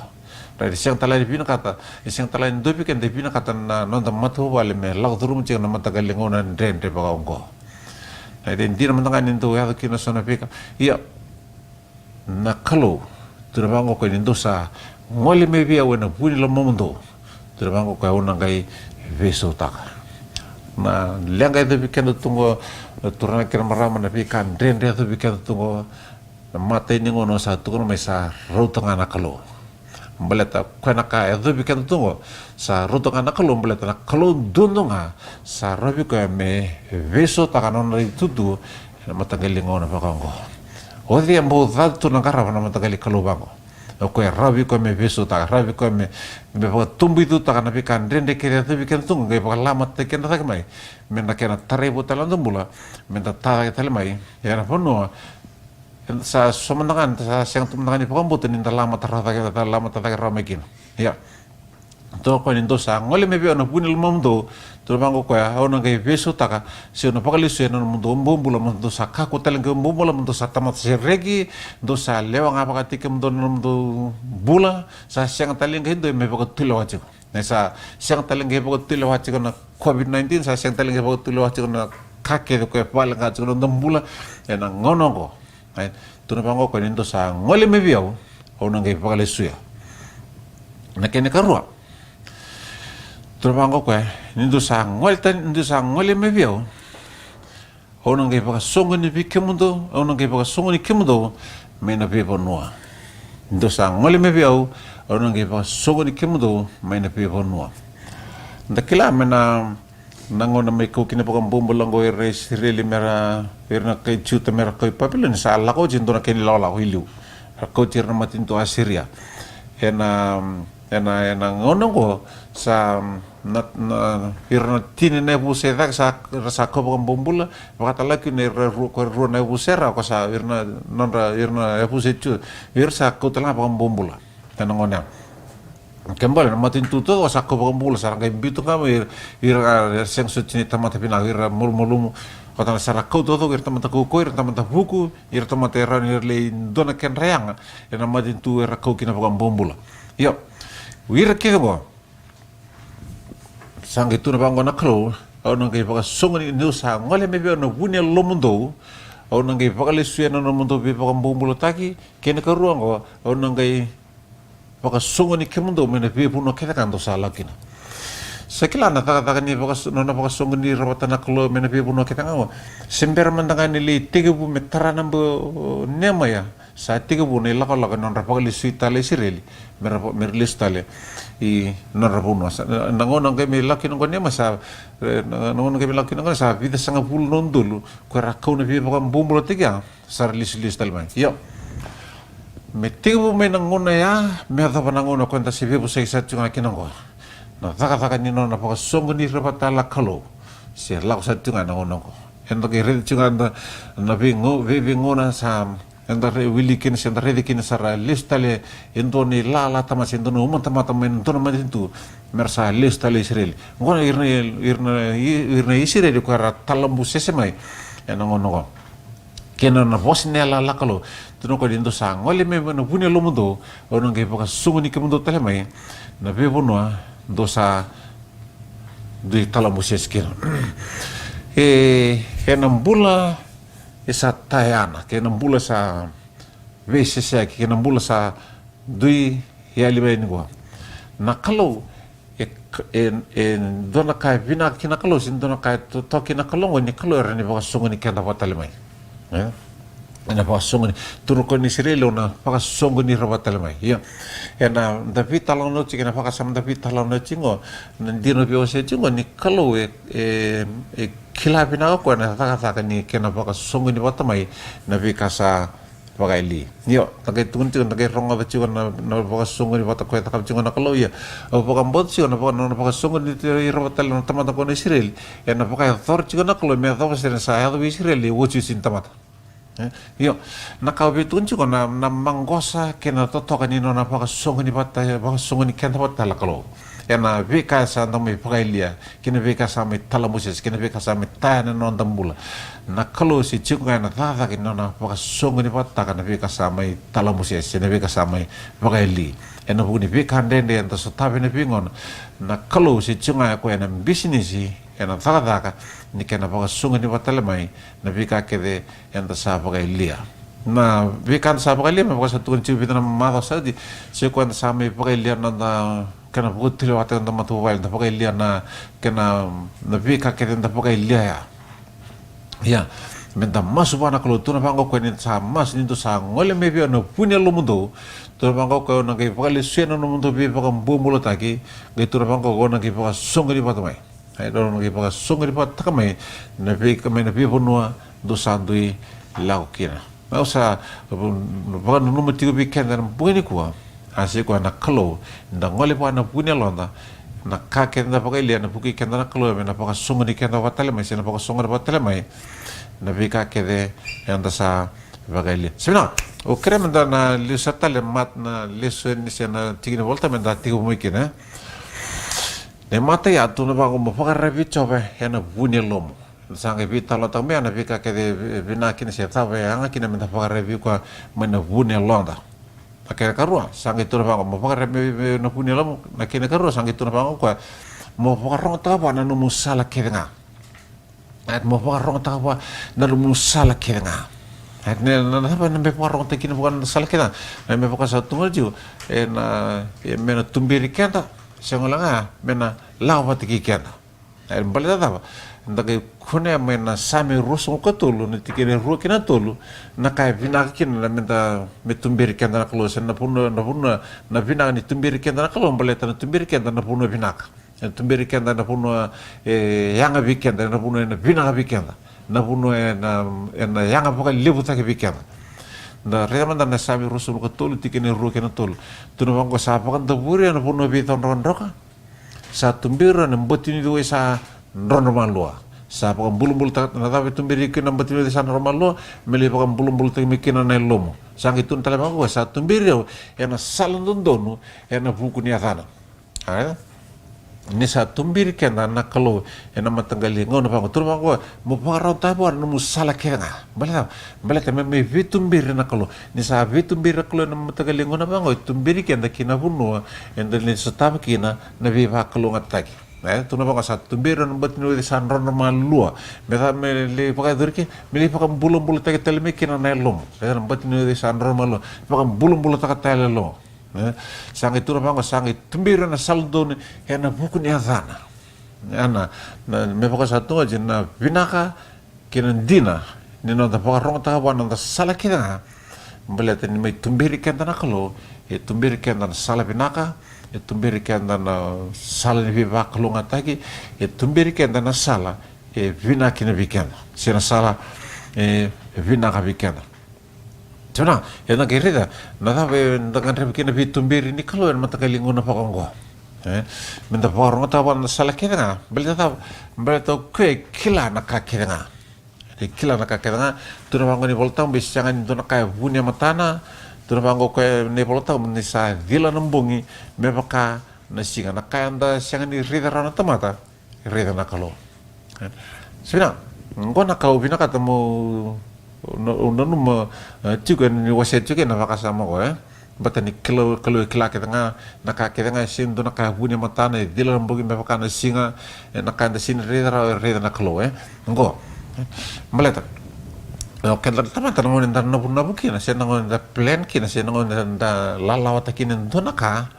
Right, e sega tale ni vinakata, e sega tale ni dua vei keda e vinakata na noda matavuvale me lako curuma tiko na mataqali gauna dredre vaka oqo. Right, e dina mada ga ni dau yaco kina so na veika. Ia, na Kalou, tukuna vaqo o koya, ni dou sa gole mai vei au ena vu ni lomamudou, tukuna vaqo o koya, au na qai veisautaka. Na leqa e yacovi keda tu oqo, na turaga kei na marama, na veika dredre e yacovi keda tu oqo, na imatai ni gauna sa tukuna mai, sa rauta ga na Kalou. Baleta o koya na ka e yacovi keda tu oqo, sa rauta ga na Kalou, baleta na Kalou duadua ga sa rawa vei koya me veisautaka na nona itutu ena mataqali gauna vaka oqo. O cei e bau ca tu na qarava na mataqali Kalou vaqo? O koya e rawa vei koya me veisautaka, rawa vei koya me, me vakatubuicutaka na veika dredre kece e yacovi keda tu oqo, qai vakalamataki keda cake mai, me na kena tarai vou tale na noda bula, me da ta cake tale mai ena vanua eda sa, so mada ga, eda sa sega tu mada ga ni vakabauta ni da lamata rawa cake, da lamata cake rawa mai kina. Ia, tukuna o koya, ni dou sa gole mai vei au ena vu ni lomamudou, tukuna vaqo o koya, au na qai veisautaka, se au na vakalesuya na nomudou bobula, mo dou sa kakua tale qai bobula, mo dou sa tamata sereki, dou sa lewa ga vakataki kemudou na nomudou bula, sa sega tale qai dua me vakatulewa tiko. Ni sa sega tale qai vakatulewa tiko na COVID nineteen, sa sega tale qai vakatulewa tiko na ka kece ko e vakaleqa tiko na noda bula ena gauna oqo. Right? Tukuna vaqo o koya, ni dou sa gole mai vei au, au na qai vakalesuya. Na kena ikarua, tukuna vaqo o koya, ni dou sa gole tani, ni dou sa gole mai vei au, au na qai vakasoqoni vei kemudou, au na qai vakasoqoni kemudou mai na veivanua. Ni dou sa gole mai vei au, au na qai vakasoqoni kemudou mai na veivanua. Da kila me na, na gauna mai kau kina vakabobula oqo ira na Isireli me ra, ira na kai Juta me ra kau i Papiloni, sa lako oti e dua na kena ilakolako i liu. Ra kauti ira na matanitu Asiria. Ena, ena, ena gauna oqo, sa na, na, ira na tini na yavusa e cake sa, ra sa kau vakabobula, vakatalega kina ira rua, ko ira rua na yavusa e ra, ko sa ira na, nodra, ira na yavusa e Ju, ira sa kau tale ga vakabobula. Ena gauna ya. Ke bale na matanitu taucoko sa kau vakabobula, sa ra qai biuta ga mai ira, ira, ira sega soti ni tamata vinaka, ira malumalumu. Ko tale sa ra kau taucoko, ira tamata kaukauwa, ira tamata vuku, ira tamata e rawa ni ra lai dua na kedra yaga ena matanitu era kau kina vakabobula. Io, o ira kece oqo, sa qai tukuna vaqo na Kalou, Au na qai vakasoqoni, niu sa gole mai vei au na vu ni yalomudou, au na qai vakalesuya na nomudou veivakabobulataki. Kei na karua oqo, au na qai vakasoqoni kemudou mai na veivanua kece ga dou sa lako kina. Sa kila na cakacaka ni vakaso-, nona vakasoqoni ira vata na Kalou mai na veivanua kece ga oqo. Se bera mada ga ni lai tekivu me tara na bu-, Nemaia, sa tekivu na ilakolako ni nodra vakalesui tale Isireli, me ra, me ra lesu tale i nodra vanua. Sa, na, na gauna qai mai lako kina oqo Nemaia sa, e, na, na gauna qai mai lako kina oqo sa vica sagavulu na udolu ko era kau na veivakabobulataki ya, sa ra lesulesu tale mai. Io. Me tekivu mai na gauna ya me yacova na gauna ko eda se veivosaki sara tiko ga kina oqo, na cakacaka ni nona vakasoqoni ira vata na Kalou se lako sara tiko ga na gauna oqo. Eda qai raica tiko ga na, na veigo-, vei-, veigauna sa eda rai-, wili kina se eda raica kina sa ra lesu tale e dua na ilala tamata se dua na uma tamata mai na dua na matanitu, me ra sa lesu tale Isireli. Oqo na ira na, ira na, ira na Isireli ko era talabusese mai ena gauna oqo. Kei na nona vosa ni yalayala na Kalou, tukuna o koya ni dou sa gole mai na vu ni yalomudou, au na qai vakasoqoni kemudou tale mai na veivanua dou sa dui talabusese kina. E, ena bula e sa tayana, kei na bula sa veiseseyaki, kei na bula sa dui yali mai nikua. Na Kalou e, e, e dua na ka e vinaka kina na Kalou, se dua na ka e to-, toki na Kalou oqo, ni Kalou e rawa ni vakasoqoni keda vata tale mai. E? Ena vakasoqoni, tukuna o koya ni Isireli au na vakasoqoni ira vata tale mai. Io. Ena da veitalanoa tiko, ena vakasama da veitalanoa tiko oqo, na dina veiwasei tiko oqo ni Kalou e, e, e kila vinaka o koya na cakacaka ni kena vakasoqoni vata mai na veika sa vakayalia. Io, da qai tukuna tiko, da qai rogoca tiko na, na vakasoqoni vata koya e cakava tiko na Kalou. Ia, au vakabauta tiko na vaka-, na, na vakasoqoni ira vata tale na tamata ko na Isireli, ena vakayacora tiko na Kalou me yacova sara ni sa yaco vei Isireli e otioti ni tamata. E? Io, na ka au via tukuna tiko na, na maqosa kei na totoka ni nona vakasoqoni vata, vakasoqoni keda vata tale na Kalou ena veika sa da mai vakayalia, kei na veika sa mai talabusese, kei na veika sa mai taya na noda bula. Na Kalou se tiko ga ena cakacaka ni nona vakasoqoni vakataka na veika sa mai talabusese, na veika sa mai vakayalia. Ena vuku ni veika dredre eda sotava ena veigauna, na Kalou se tiko ga o koya ena bisinisi, ena cakacaka ni kena vakasoqoni vata tale mai na veika kece eda sa vakayalia. Na veika eda sa vakayalia, me vaka sa tukuni tiko e vica na macawa sa oti, se o koya eda sa mai vakayalia na noda kena vakatulewa vata na noda matavuvale, da vakayalia na kena, na veika kece da vakayalia ya. Ia, me da masu vua na Kalou, tukuna vaqo o koya ni sa masu, ni dou sa gole mai vei au na vu ni yalomudou, tukuna vaqo o koya au na qai vakalesuya na nomudou veivakabobulataki, qai tukuna vaqo o koya au na qai vakasoqoni vata mai. Ia, au na qai vakasoqoni vakataka mai na veika, mai na veivanua dou sa dui lako kina. Au sa vakananuma tiko vei keda ena bogi nikua, a se koya na Kalou, da gole vua na vu ni yaloda, na ka kece da vakayalia ena vukei keda na Kalou me na vakasoqoni keda vata tale mai, se na vakasoqoni vata tale mai na veika kece eda sa vakayalia. Sa vinaka, au kerea me da na lesu tale, Mat-, na lesoni se na tiki ni Volatabu me da tekivu mai kina. Na imatai ya, tukuna vaqo, mo vakararavi vei Jiova ena vu ni yalomu. Sa qai veitalanoataka mai ya na veika kece e vinaka kina se cava e yaga kina me da vakararavi vei koya mai na vu ni yaloda. Na kena karua, sa qai tukuna vaqo, mo vakararavi mai na vu ni yalomu. Na kena karua, sa qai tukuna vaqo o koya, mo vakarogotaka vua na nomu sala kece ga. Ia, mo vakarogotaka vua na nomu sala kece ga. Ia, na, na, na cava eda na vakarogotaka kina vua na sala kece ga? Me, me vaka sa tukuni tiko, ena, e, me na tuberi keda, sega walega me na lako vata kei keda. Ia, baleta na cava? Da qai kunea mai na Same ruasagavulu ka tolu, na tikina e rua kei na tolu, na ka e vinaka kina na me da, me tuberi keda na Kalou, se na vanua, na vanua, na vinaka ni tuberi keda na Kalou, baleta na tuberi keda na vanua vinaka. Ena tuberi keda na vanua e yaga vei keda, na vanua ena vinaka vei keda, na vanua ena, ena yaga vakalevutaki vei keda. Da raica mada na Same ruasagavulu ka tolu, tikina e rua kei na tolu. Tukuna vaqo, sa vakadavori ena vanua veicadrodroka, sa tuberi ena bati ni uciwai sa drodro malua. Sa vakabulabulataka, na cava e tuberi kina na bati ni uciwai sa drodro malua? Me lai vakabulabulataki mai kina na yalomu. Sa qai tukuna tale vaqo, sa tuberi au ena sala dodonu ena vuku ni yacana. A, ni sa tuberi keda na Kalou ena mataqali gauna vaqo, tukuna vaqo, mo vakarautaka vua na nomu sala kece ga. Baleta, baleta me, me veituberi na Kalou. Ni sa veituberi na Kalou ena mataqali gauna vaqo, e tuberi keda ki na vanua eda na sotava kina na veivakalougatataki. E, tukuna vaqo, sa tuberi ena bati ni uci sa drodro malua. Me ca me lai vakayacori ke, me lai vakabulabulataki tale mai kina na yalomu. E, na bati ni uci sa drodro malua, vakabulabulataka tale yalomu. E, sa qai tukuna vaqo, sa qai tuberi ena sala dodonu ena vuku ni yacana. Ena, na, me vaka sa tukuni, na vinaka kei na dina ni noda vakarogotaka vua na noda sala kece ga. Baleta ni mai tuberi keda na Kalou, e tuberi keda na sala vinaka, e tuberi keda na sala ni veivakalougatataki, e tuberi keda na sala e vinaka kina vei keda, se na sala e vinaka vei keda. Tukuna, eda qai raica na cava eda gadreva kina veituberi ni Kalou ena mataqali gauna vaka oqo. E, meda vakarogotaka vua na sala kece ga, baleta cava? Baleta o koya e kila na ka kece ga. E kila na ka kece ga. Tukuna vaqo na iVolatabu, e sega ni dua na ka e vuni e matana. Tukuna vaqo o koya na iVolatabu, ni sa cila na bogi me vaka na siga. Na ka eda sega ni raica rawa na tamata, e raica na Kalou. E, sa vinaka, oqo na ka au vinakata mo, na, au nanuma, e, tiko, e, ni wasea tiko ena vakasama oqo, e. Baleta ni Kalou, Kalou e kila kece ga na ka kece ga, e sega ni dua na ka e vuni e matana, e cila na bogi me vaka na siga, e, na ka eda sega ni raica rawa, e raica na Kalou, e. Oqo. E, baleta, e, o keda na tamata, na gauna eda navunavu kina, se na gauna eda plan kina, se na gauna eda lalawataka kina e dua na ka,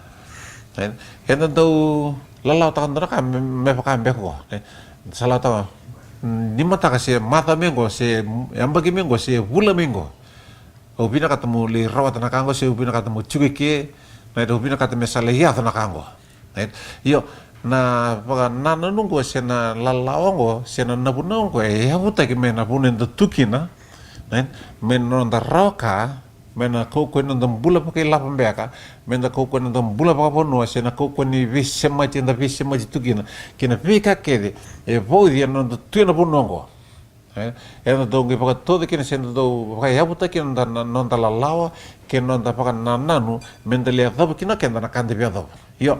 e, eda dau lalawataka e dua na ka me, me vaka beka oqo, e. Sa lalawataka ni mataka se macawa mai oqo, se yabaki mai oqo, se vula mai oqo. Au vinakata mo lai rawata na ka oqo, se au vinakata mo tiko i ke, na, au vinakata me sa lai yaco na ka oqo. Right? Io, na vakanananu oqo, se na lalawa oqo, se na navunau oqo, e yavutaki mai na vanua eda tu kina, right? Mai na noda rawa ka, mai na kaukaua ni noda bula vakailavo beka, mai na kaukaua ni noda bula vakavanua, se na kaukaua ni veisemati eda veisemati tu kina, kei na veika kece e vauci ena noda tu ena vanua oqo. E, eda dau qai vakatauca kina, se da dau vakayavutaka kina na, na noda lalawa kei na noda vakanananu me da lai yacova kina o keda na ka da via yacova. Io,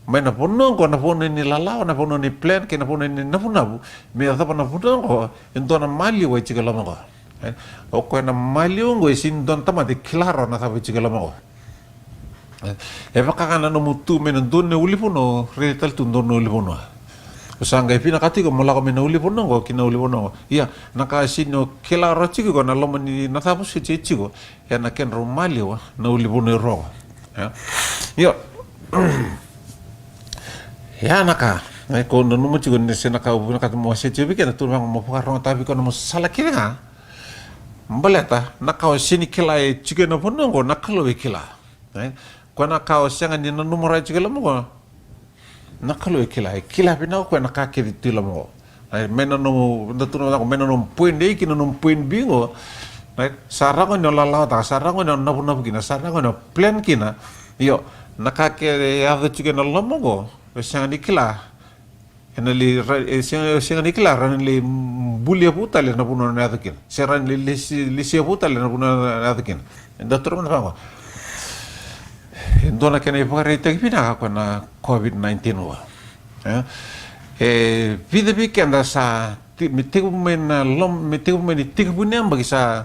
mai na vanua oqo, na vanua ni lalawa, na vanua ni plan kei na vanua ni navunavu me yacova na vanua oqo, e dua na maliwa e tiko e loma oqo. E, o koya na maliwa oqo, e sega ni dua na tamata e kila rawa na cava e tiko e loma oqo. E, e vaka ga na nomu tu mai na dua na ulunivanua, raica tale tu dua na ulunivanua. O sa qai vinakata tiko mo lako mai na ulunivanua oqo ki na ulunivanua oqo. Ia, na ka sega ni o kila rawa tiko iko na loma ni, na cava soti e tiko ena kedrau maliwa na ulunivanua e rua oqo. Ia. Ia na ka, e, ko nanuma tiko ni se na ka au vinakata mo wasea tiko vei keda, tukuna vaqo, mo vakarogotaka vei koya na nomu sala kece ga. Baleta na ka o sega ni kila e tiko ena vanua oqo, na Kalou e kila. Right? Koya na ka o sega ni nanuma rawa e tiko e loma oqo, na Kalou e kila, e kila vinaka o koya na ka kece tu e loma oqo. Right? Mai na nomu, da tukuna vaqo, mai na nomu point A ki na nomu point B oqo. Right? Sa rawa ni o lalawataka, sa rawa ni o navunavu kina, sa rawa ni o plan kina. Io, na ka kece e yaco tiko ena loma oqo, o sega ni kila. Ena lai ra-, e sega, e sega ni kila, rawa ni lai bulia vou tale na vanua o na yaco kina. Se rawa ni lai lesi, lesia vou tale na vanua o na yaco kina. Eda tukuna mada vaqo. E dua na kena ivakaraitaki vinaka ko na COVID nineteen oqo. E, e vica vei keda sa te-, me tekivu mai na lom-, me tekivu mai ni tekivu ni yabaki sa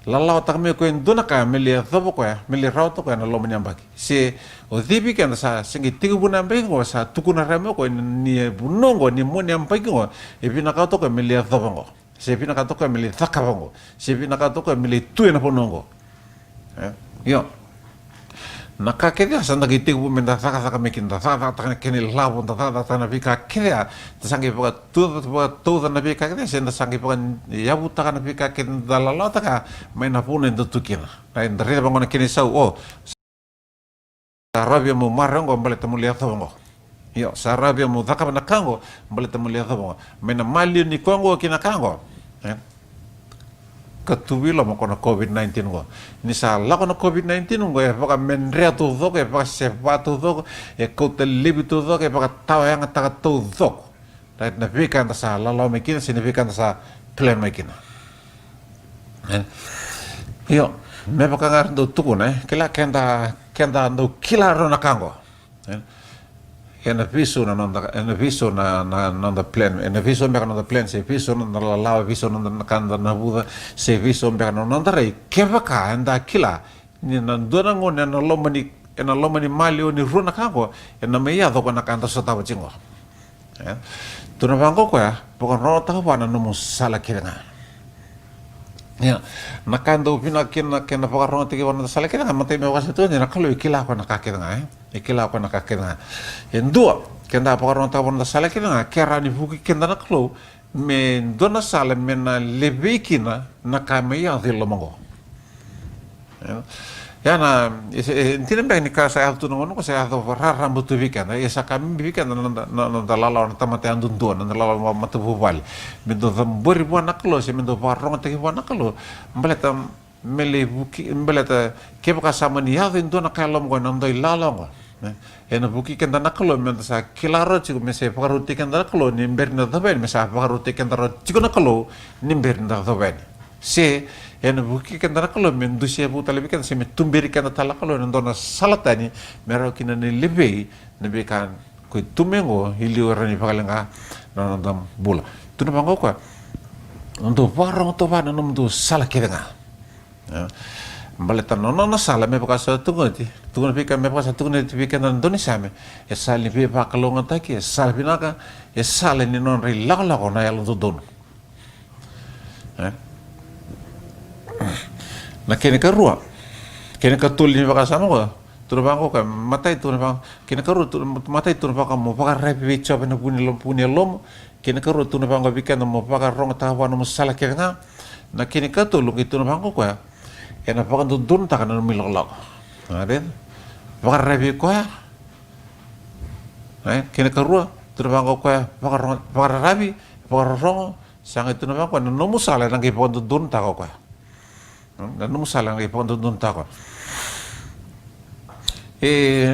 lalawataka mai o koya e dua na ka me lai yacova o koya, me lai rawata o koya ena loma ni yabaki. Se o cei vei keda sa, se qai tekivu na yabaki oqo, sa tukuna rawa mai o koya ni, ni vanua oqo, ni mua ni yabaki oqo, e vinakata o koya me lai yacova oqo. Se vinakata o koya me lai cakava oqo. Se vinakata o koya me lai tu ena vanua oqo. E? Io. Na ka kece ya sa da qai tekivu me da cakacaka mai kina, da cakacakataka na kena ilavo, da cakacakataka na veika kece ya, da sa qai vakatauca, vakatauca na veika kece ya, se da sa qai vakayavutaka na veika kece da lalawataka mai na vanua eda tu kina. Na, eda raica vaqo na kena isau, o, sa rawa vei au meu maroroya oqo baleta meu lai yacova oqo. Io, sa rawa vei au meu cakava na ka oqo baleta meu lai yacova oqo. Mai na maliwa ni koya oqo ki na ka oqo. E? Ka tu vei loma ko na COVID nineteen oqo. Ni sa lako na COVID nineteen oqo, e vakamedrea taucoko, e vakaseva taucoko, e kauta laivi taucoko, e vakatawayagataka taucoko. Right, na veika eda sa lalawa mai kina, se na veika eda sa plan mai kina. E? Io, me vaka ga era dau tukuna, e? Kila keda, keda dau kila rawa na ka oqo. E? Ena veisau na noda, ena veisau na, na, na noda plan, ena veisau beka na noda plan, se veisau na noda lalawa, veisau na noda, na ka eda navuca, se veisau beka na noda rai, kevaka eda kila ni na dua na gauna ena loma ni, ena loma ni maliwa ni rua na ka oqo, ena mai yaco o koya na ka eda sotava tiko oqo. E, tukuna vaqo o koya, vakarogotaka vua na nomu sala kece ga. Ia, na ka e dau vinaka kina na kena vakarogotaki vua na noda sala kece ga, matai me vaka sa tukuni, na Kalou e kila o koya na ka kece ga, e? E kila o koya na ka kece ga. E dua, keda vakarogotaka vua na noda sala kece ga, ke rawa ni vuki keda na Kalou me dua na sala me na levei kina na ka me yaco i loma qo. Ia na, e, e dina beka ni ka sa yaco tu na gauna qo sa yaco raraba tu vei keda, e sa ka bibi vei keda na noda, na noda lalawa na tamata yadudua, na noda lalawa matavuvale. Me dau cabori vua na Kalou, se me dau vakarogotaki vua na Kalou. Baleta me lai vuki, baleta kevaka sa mani yaco e dua na ka e loma qo, na noda ilala qo, e? Ena vuki keda na Kalou, meda sa kila rawa tiko me sa vakaroti keda na Kalou ni bera ni da cova yani, me sa vakaroti keda rawa tiko na Kalou ni bera ni da cova yani. Se ena vuki keda na Kalou me dusia vou tale vei keda, se me tuberi keda tale na Kalou ena dua na sala tani, me rawa kina ni levei na veika ko e tu mai qo, i liu e rawa ni vakaleqa na noda bula. Tukuna vaqo o koya, dou vakarogotaka vua na nomudou sala kece ga. E, baleta na nona sala, me vaka sa tukuni oti, tukuna vei keda, me vaka sa tukuni oti vei keda na daunisame, e sala ni veivakalougatataki, e sala vinaka, e sala ni nodra ilakolako na yalododonu. E? Na kena ikarua, kena ikatolu ni vakasama qo, tukuna vaqo o koya, matai tukuna vaqo, kena ikarua, tu-, matai tukuna vaqo mo vakararavi vei Jiova ena vuku ni lo-, vuku ni yalomu, kena ikarua tukuna vaqo vei keda mo vakarogotaka vua na nomu sala kece ga. Na kena ikatolu qai tukuna vaqo o koya, ena vakadodonutaka na nomu ilakolako. A, raica? Vakararavi vei koya. E, kena ikarua, tukuna vaqo o koya, vakarogo-, vakararavi, vakarorogo, sa qai tukuna vaqo o koya, na nomu sala ena qai vakadodonutaka o koya. Hmm, na nomu sala ena qai vakadodonutaka o koya. E,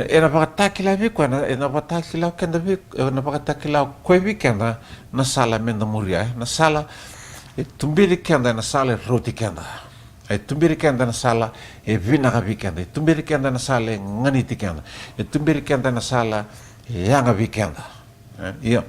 ena vakatakila vei koya, na, ena vakatakila keda vei, ena vakatakila o koya vei keda na sala meda muria, e, na sala e tuberi keda, na sala e rauti keda. E tuberi keda na sala e vinaka vei keda. E tuberi keda na sala e ganiti keda. E tuberi keda na sala e yaga vei keda. E, io.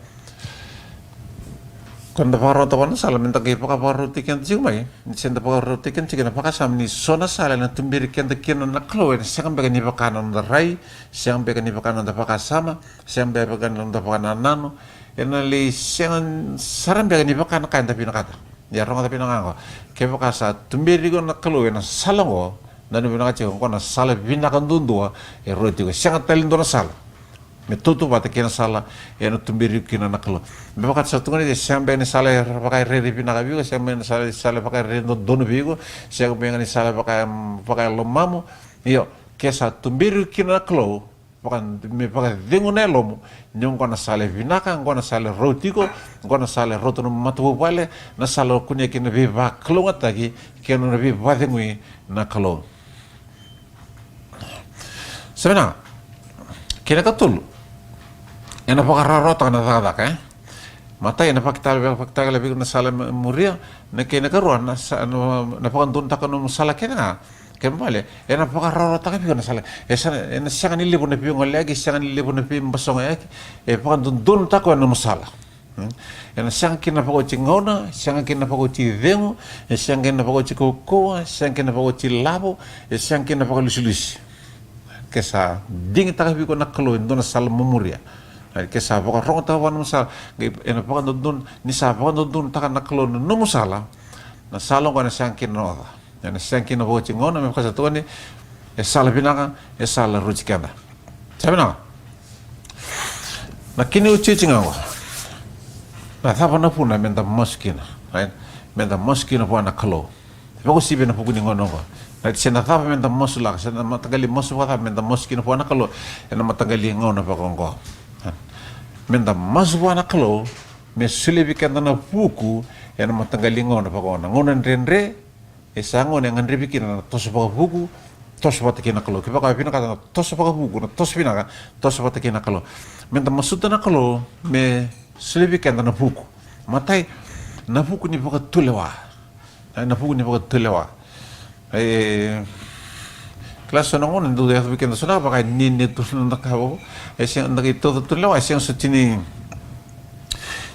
Ko da vakarota vua na sala, meda qai vakavakaroti keda tiko mai. Ni se da vakaroti keda tiko, na vakasama ni so na sala ena tuberi keda kina na Kalou, ena sega beka ni vaka na noda rai, sega beka ni vaka na noda vakasama, sega beka ni vaka na noda vakanananu. Ena lai sega sara beka ni vaka na ka eda vinakata. Ia rogoca vinaka qo. Kevaka sa tuberi iko na Kalou ena sala qo, na nomu vinakata tiko, qo na sala vinaka duadua e rauti iko. Sega tale ni dua na sala me tautauvata kei na sala ena tuberi iko kina na Kalou. Me vaka sa tukuni, e sega beka ni sala e vakarairai vinaka vei iko, sega beka ni sala, sala e vakarairai dodonu vei iko, sega beka ni sala vaka, vakayalomamu. Io, ke sa tuberi iko kina na Kalou, vaka, me vakacegu na yalomu ni oqo na sala e vinaka, oqo na sala e rauti iko, oqo na sala e rauta na nomu matavuvale, na sala o kunea kina na veivakalougatataki kei na nona veivakacegui na Kalou. Sa vinaka. Kena ikatolu, ena vakarawarawataka na cakacaka, e? Matai, ena vakatale, vakatale vei iko na sala e muria. Na kena ikarua, na sa-, na, na vakadodonutaka na nomu sala kece ga. Kena ibalebale, ena vakarawarawataka vei iko na sala. E sa, ena sega ni levu na veigoleyaki, sega ni levu na veibasogoyaki. E vakadodonutaka o koya na nomu sala. Hmm? Ena sega kina na vakaoti gauna, sega kina na vakaoti cegu, e sega kina na vakaoti kaukauwa, sega kina na vakaoti lavo, e sega kina na vakalusilusi. Ke sa digitaka vei iko na Kalou e dua na sala mo muria, ke sa vakarogotaka vua na nomu sala, qai ena vakadodonu, ni sa vakadodonutaka na Kalou na nomu sala, na sala oqo ena sega kina na oca. Ena sega kina na vakaoti gauna, me vaka sa tukuni, e sala vinaka, e sala rauti keda. Sa vinaka. Na kena iotioti ga oqo. Na cava na vuna meda masu kina, right? Meda masu kina vua na Kalou. Vakauasivi ena vuku ni gauna oqo. Right? Se na cava meda masulaka, se na mataqali masu vakacava meda masu kina vua na Kalou ena mataqali gauna vaka oqo. Meda masu vua na Kalou me solia vei keda na vuku ena mataqali gauna vaka oqo. Na gauna dredre, e sa gauna e gadrevi kina na toso vakavuku, toso vata kei na Kalou. Kevaka o vinakata na toso vakavuku, na toso vinaka, toso vata kei na Kalou. Meda masuta na Kalou me solia vei keda na vuku. Matai, na vuku ni vakatulewa. E, na vuku ni vakatulewa. E, kila so na gauna dau yaco vei keda so na ka vaka e nini tu na noda ka vou. E sega, da qai tauca tu na lewa, e sega soti ni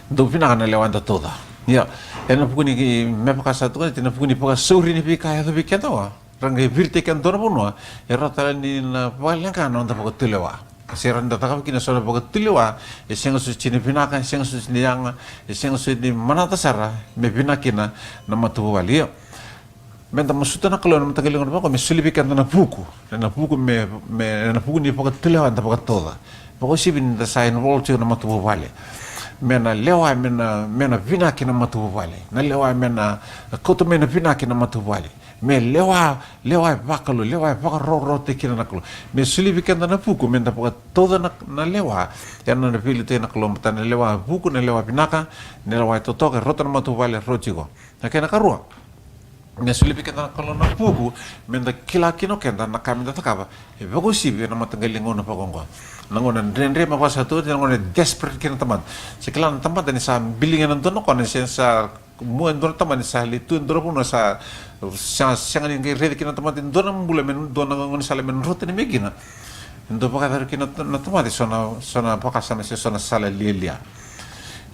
dau vinaka na lewa eda tauca. Ia, ena vuku ni, me vaka sa tukuni, ena vuku ni vakasauri ni veika e yaco vei keda oqo, ra qai viritaki keda dua na vanua e rawa tale ni na vakaleqa na noda vakatulewa. se rawa ni da cakava kina so na vakatulewa e sega soti ni vinaka, e sega soti ni yaga, e sega soti ni manata sara me vinaka kina na matavuvale. Io, me da masuta na Kalou ena mataqali gauna vaka oqo me solia vei keda na vuku, ena vuku me, me, ena vuku ni vakatulewa eda vakatauca. Vakauasivi ni da sa involve tiko na matavuvale, me na lewa, me na, me na vinaka na matavuvale, na lewa me na kauta mai na vinaka na matavuvale, me lewa, lewa e vakalou, lewa e vakarokorokotaki kina na Kalou. Me solia vei keda na vuku me da vakatauca na, na lewa ena nona veiliutaki na Kalou, baleta na lewa vuku, na lewa vinaka, na lewa e totoka e rauta na matavuvale, rauti iko. Na kena karua, me solia vei keda na Kalou na vuku me da kila kina o keda na ka me da cakava. E vakauasivi ena mataqali gauna vaka oqo, na gauna dredre, me vaka sa tukuni, na gauna e desperate kina na tamata. Se kila na tamata ni sa biliga ena dua na kona, se sa mua e dua na tamata ni sa lai tu e dua na vanua sa, sa sega ni qai raici kina na tamata e dua na bula, me dua na gaunisala me dro tani mai kina. E dau vakayacori kina na tamata e so na, so na vakasama se so na sala lialia.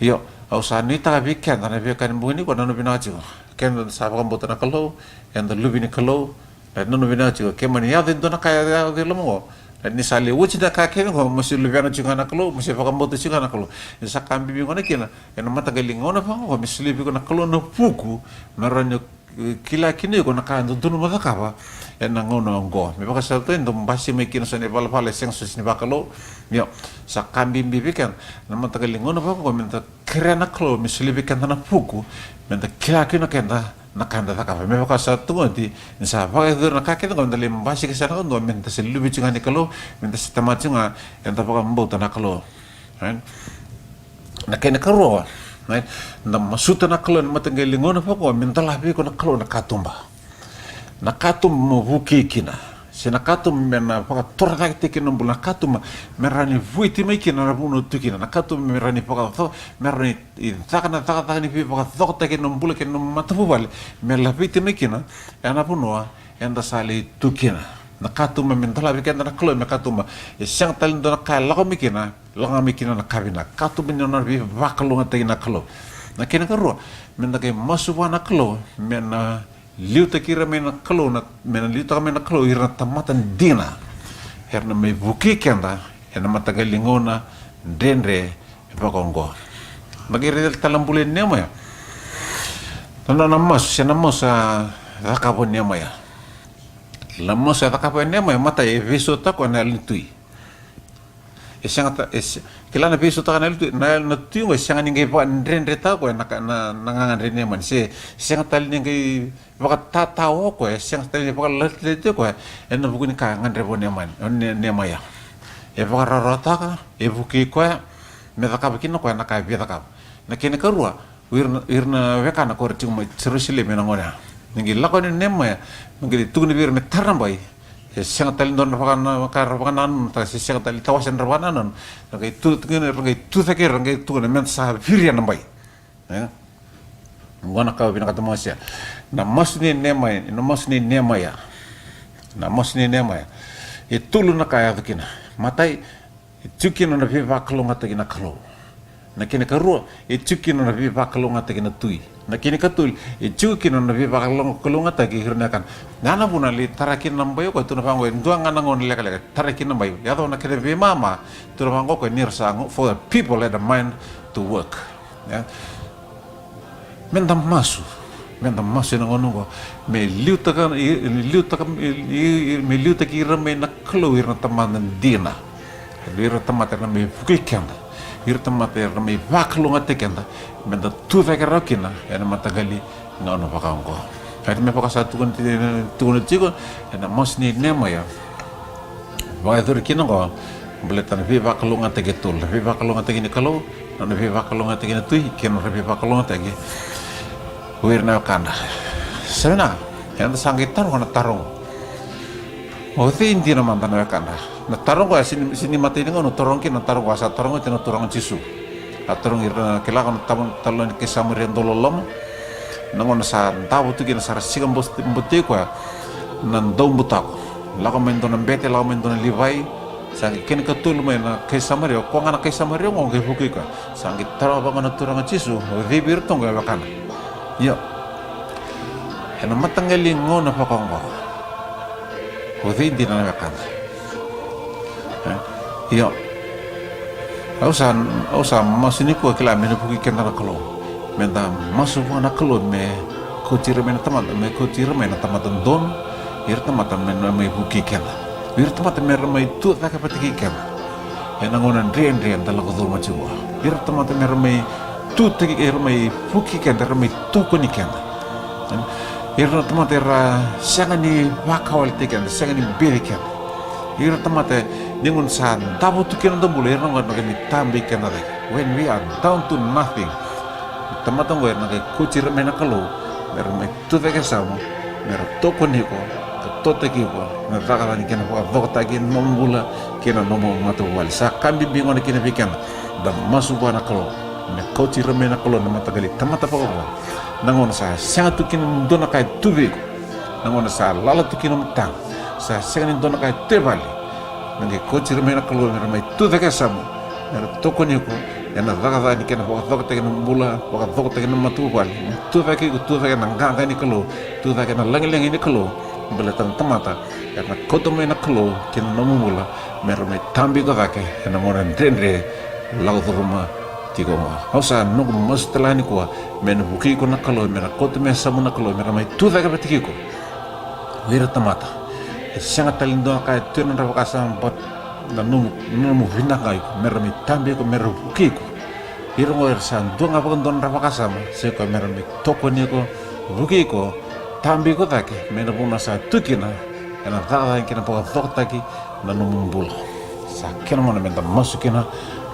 Io, au sa nuitaka vei keda na veiwekani bogi nikua, na noqu vinaka tiko, keda sa vakabauta na Kalou, eda luve ni Kalou. Na noqu vinaka tiko, ke mani yaco e dua na ka e yaco i loma oqo, na ni sa lai oti na ka kece oqo, mo se luvena tiko ga na Kalou, mo se vakabauta tiko ga na Kalou. Ni sa ka bibi gona kina ena mataqali gauna vaka oqo, me solia vei iko na Kalou na vuku me rawa ni, e, kila kina o iko na ka e dodonu mo cakava ena gauna oqo. Me vaka sa tu e dau basika mai kina so na ivalavala e sega soti ni vakalou. Io, sa ka bibi vei keda ena mataqali gauna vaka oqo me da kerea na Kalou me solia vei keda na vuku me da kila kina o keda na ka eda cakava. Me vaka sa tukuni oti, ni sa vakayacori na ka kece oqo, me da lai basika sara na ka oqo, me da se luve tiko ga ni Kalou, me da se tamata tiko ga eda vakabauta na Kalou. Right? Na kena karua, right? Da masuta na Kalou ena mataqali gauna vaka oqo me dolavi iko na Kalou na katuba. Na katuba mo vukei kina, se na katuba me na vakatorocaketaki kina na bula, na katuba me rawa ni vueti mai kina na vanua tu kina, na katuba me rawa ni vakaco, me rawa ni caka na cakacaka ni veivakacokotaki ena bula kei na matavuvale, me laveti mai kina ena vanua eda sa lai tu kina. Na katuba me dolavi keda na Kalou me katuba e sega tale ni dua na ka e lako mai kina, lako ga mai kina na ka vinaka. Katuba ni nona veivakalougatataki na Kalou. Na kena karua, me da qai masu vua na Kalou me na liutaki ira mai na Kalou, na, me na liutaka mai na Kalou ira na tamata dina, era na mai vukei keda ena mataqali gauna dredre vaka oqo. Da qai raica tale na bula i Niemaia, na nona masu, se na masu a cakava o Niemaia. Na masu a cakava o Niemaia, matai, e veisautaka o koya na yalo ni tui. E sega ta, e se, kila na veisautaka na yalo ni tui, na yalo ni tui oqo e sega ni qai vakadredretaka o koya na ka, na, na gagadre nei Neamani, se sega tale ni qai vakatatao o koya, e sega tale ni vakalatilati o koya ena vuku ni ka e gadreva o Neamani, o Ne, Niemaia. E vakarawarawataka, e vukei koya me cakava kina o koya na ka e via cakava. Na kena karua, o ira na, ira na wekana ko ra tiko mai Jerusalemi ena gauna ya. Ni qai lako yani o Niemaia me qai tukuna vei ira me tara na bai. E sega tale ni dua na vakana, ka ra vakanananu, ta, se sega tale ni tawase na ra vakanananu. Ra qai tu, tu, ra qai tucake, ra qai tukuna me da sa viria na bai. E? Oqo na ka au vinakata mo wasea. Na masu nei Niemaia, na masu nei Niemaia. Na masu nei Niemaia. E tolu na ka e yaco kina. Matai, e tiko kina na veivakalougatataki na Kalou. Na kena karua, e tiko kina na veivakalougatataki na tui. Na kena katolu, e tiko kina na veivakalougatataki ira na wekana. Ya na vuna lai tara kina na bai o koya, tukuna vaqo, e dua ga na gauna lekaleka tara kina na bai. Yaco na kena veimama, tukuna vaqo o koya, ni ra sa go, for the people had a mind to work. Ya. Me da masu, me da masu ena gauna oqo, me liutaka, i, i, liutaka, i, i, i, me liutaki ira mai na Kalou ira na tamata dina. Ira na tamata era na mai vukei keda, ira na tamata era na mai vakalougatataki keda, me da tucake rawa kina ena mataqali gauna vaka oqo. Ia me vaka sa tukuna ti, tukuna tiko ena masu nei Niemaia. Vakayacori kina oqo, baleta na veivakalougatataki e tolu, na veivakalougatataki ni Kalou, na nona veivakalougatataki na tui, kei na nodra veivakalougatataki o ira na wekada. Sa vinaka, eda sa qai taroga na taro oqo. O cei dina mada na wekada? Na taro oqo, e sega ni, sega ni matai ni gauna taroga kina na taro oqo, a sa taroga oti na Turaga o Jisu. A tarogi ira na kila ko na tama, taloni kai Samaria dauloloma. Na gauna sa davo tu kina, sa ra sika bos-, botei koya na daubutako. Lako mai dua na bete, lako mai dua na Livai. Sa qai kena katolu mai na kai Samaria, o koya ga na kai Samaria oqo qai vukei koya. Sa qai taroga vaqo na Turaga o Jisu, o cei vei iratou oqo e wekana? Io. Ena mataqali gauna vaka oqo, o cei dina na wekada? E? Io. Au sa, au sa masu nikua, kila, me na vukei keda na Kalou. Me da masu vua na Kalou me kauti ira mai na tamata, me kauti ira mai na tamata donu. Ira tamata me na mai vukei keda. Ira tamata me ra mai tu cake vata kei keda ena gauna dredre eda lako curuma tiko. Ira tamata me ra mai tu cake, era mai vukei keda, era mai tokoni keda. Ira na tamata era sega ni vakawaletaki keda, sega ni beci keda. Ira tamata ni gauna sa davo tu kina noda bula, ira na qai na qai mai tabei keda cake. When we are down to nothing, na tamata oqo era na qai kauti ira mai na Kalou me ra mai tu cake e yasamu, me ra tokoni iko ka totaki iko ena cakacaka ni kena vakacokotaki na nomu bula kei na nomu matavuvale. Sa ka bibi gona kina vei keda da masu vua na Kalou me kauti ira mai na Kalou na mataqali tamata vakavo. Na gauna sa sega tu kina ni dua na ka e tu vei iko, na gauna sa lala tu kina nomu taga, sa sega ni dua na ka e tu e vale, me qai kauti ira mai na Kalou me ra mai tu cake e yasamu, me ra tokoni iko ena cakacaka ni kena vakacokotaki na bula, vakacokotaki na matavuvale. Tu cake iko, tu cake na qaqa ni Kalou, tu cake na lagilagi ni Kalou. Baleta na tamata era na kauta mai na Kalou ki na nomu bula me ra mai tabi iko cake ena gauna dredre lako curuma tiko. Au sa noqu masu tale ga nikua me na vukei iko na Kalou, me na kauta mai e yasamu na Kalou me ra mai tu cake vata kei iko. O ira tamata e sega tale ni dua na ka e tu ena nodra vakasama, but na nomu, na nomu vinaka ga iko me ra mai tabi iko, me ra vukei iko. Ira oqo era sa dua ga vakadua na nodra vakasama, se koya me ra mai tokoni iko, vukei iko, tabi iko cake mai na vanua sa tu kina ena cakacaka ni kena vakacokotaki na nomu bula. Sa kena gauna me da masu kina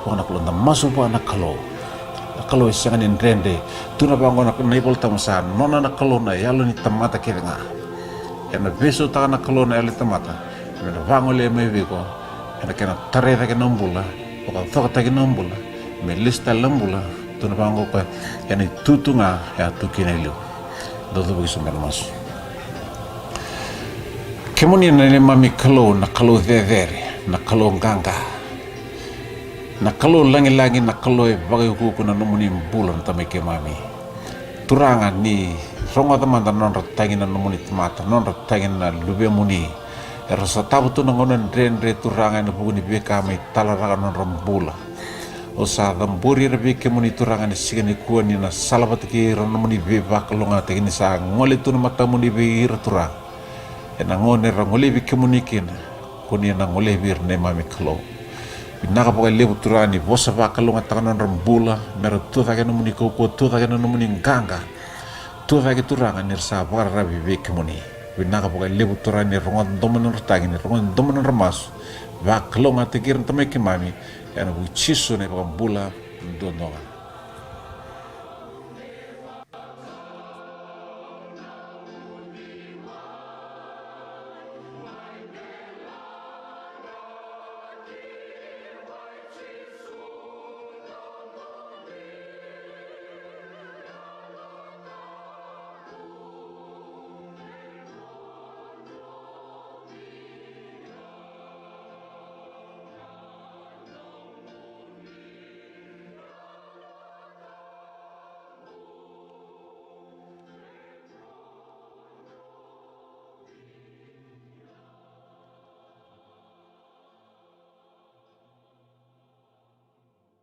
vua na Kalou, da masu vua na Kalou. Na Kalou e sega ni dredre. Tu na vaqo na, na iVolatabu, sa nona na Kalou na yalo ni tamata kece ga. Ena veisautaka na Kalou na yalo ni tamata me na vagolea mai vei iko ena kena tarai cake na bula, vakacokotaki na bula, me lesu tale na bula. Tu na vaqo o koya, ena itutu ga e a tu kina e liu. Dou cuva ki so me na masu. Kemuni na neimami Kalou, na Kalou cecere, na Kalou qaqa, na Kalou lagilagi, na Kalou e vakaiukuuku na nomuni bula na Tamai keimami. Turaga, ni rogoca mada na nodra tagi na nomuni tamata, na nodra tagi na luvemuni. Era sotava tu na gauna dredre, Turaga, ena vuku ni veika mai talaraka na nodra bula. Au sa cabori ira vei kemuni, Turaga, ena siga nikua, ni na sala vata kei ira na nomuni veivakalougatataki, ni sa gole tu na matamuni vei ira, Turaga. Ena gauna era golevi kemuni kina, ko ni na golevi ira, neimami Kalou. Vinaka vakalevu, Turaga, ni vosa vakalougatataka na nodra bula, me ra tucake ena nomuni kaukauwa, tucake ena nomuni qaqa. Tucake, Turaga, ni ra sa vakararavi vei kemuni. Vinaka vakalevu, Turaga, ni rogoca domo ni nodra tagi, ni rogoca domo ni nodra masu. Vakalougatataki ira na Tamai keimami, ena vuku i Jisu na iVakabula duadua ga.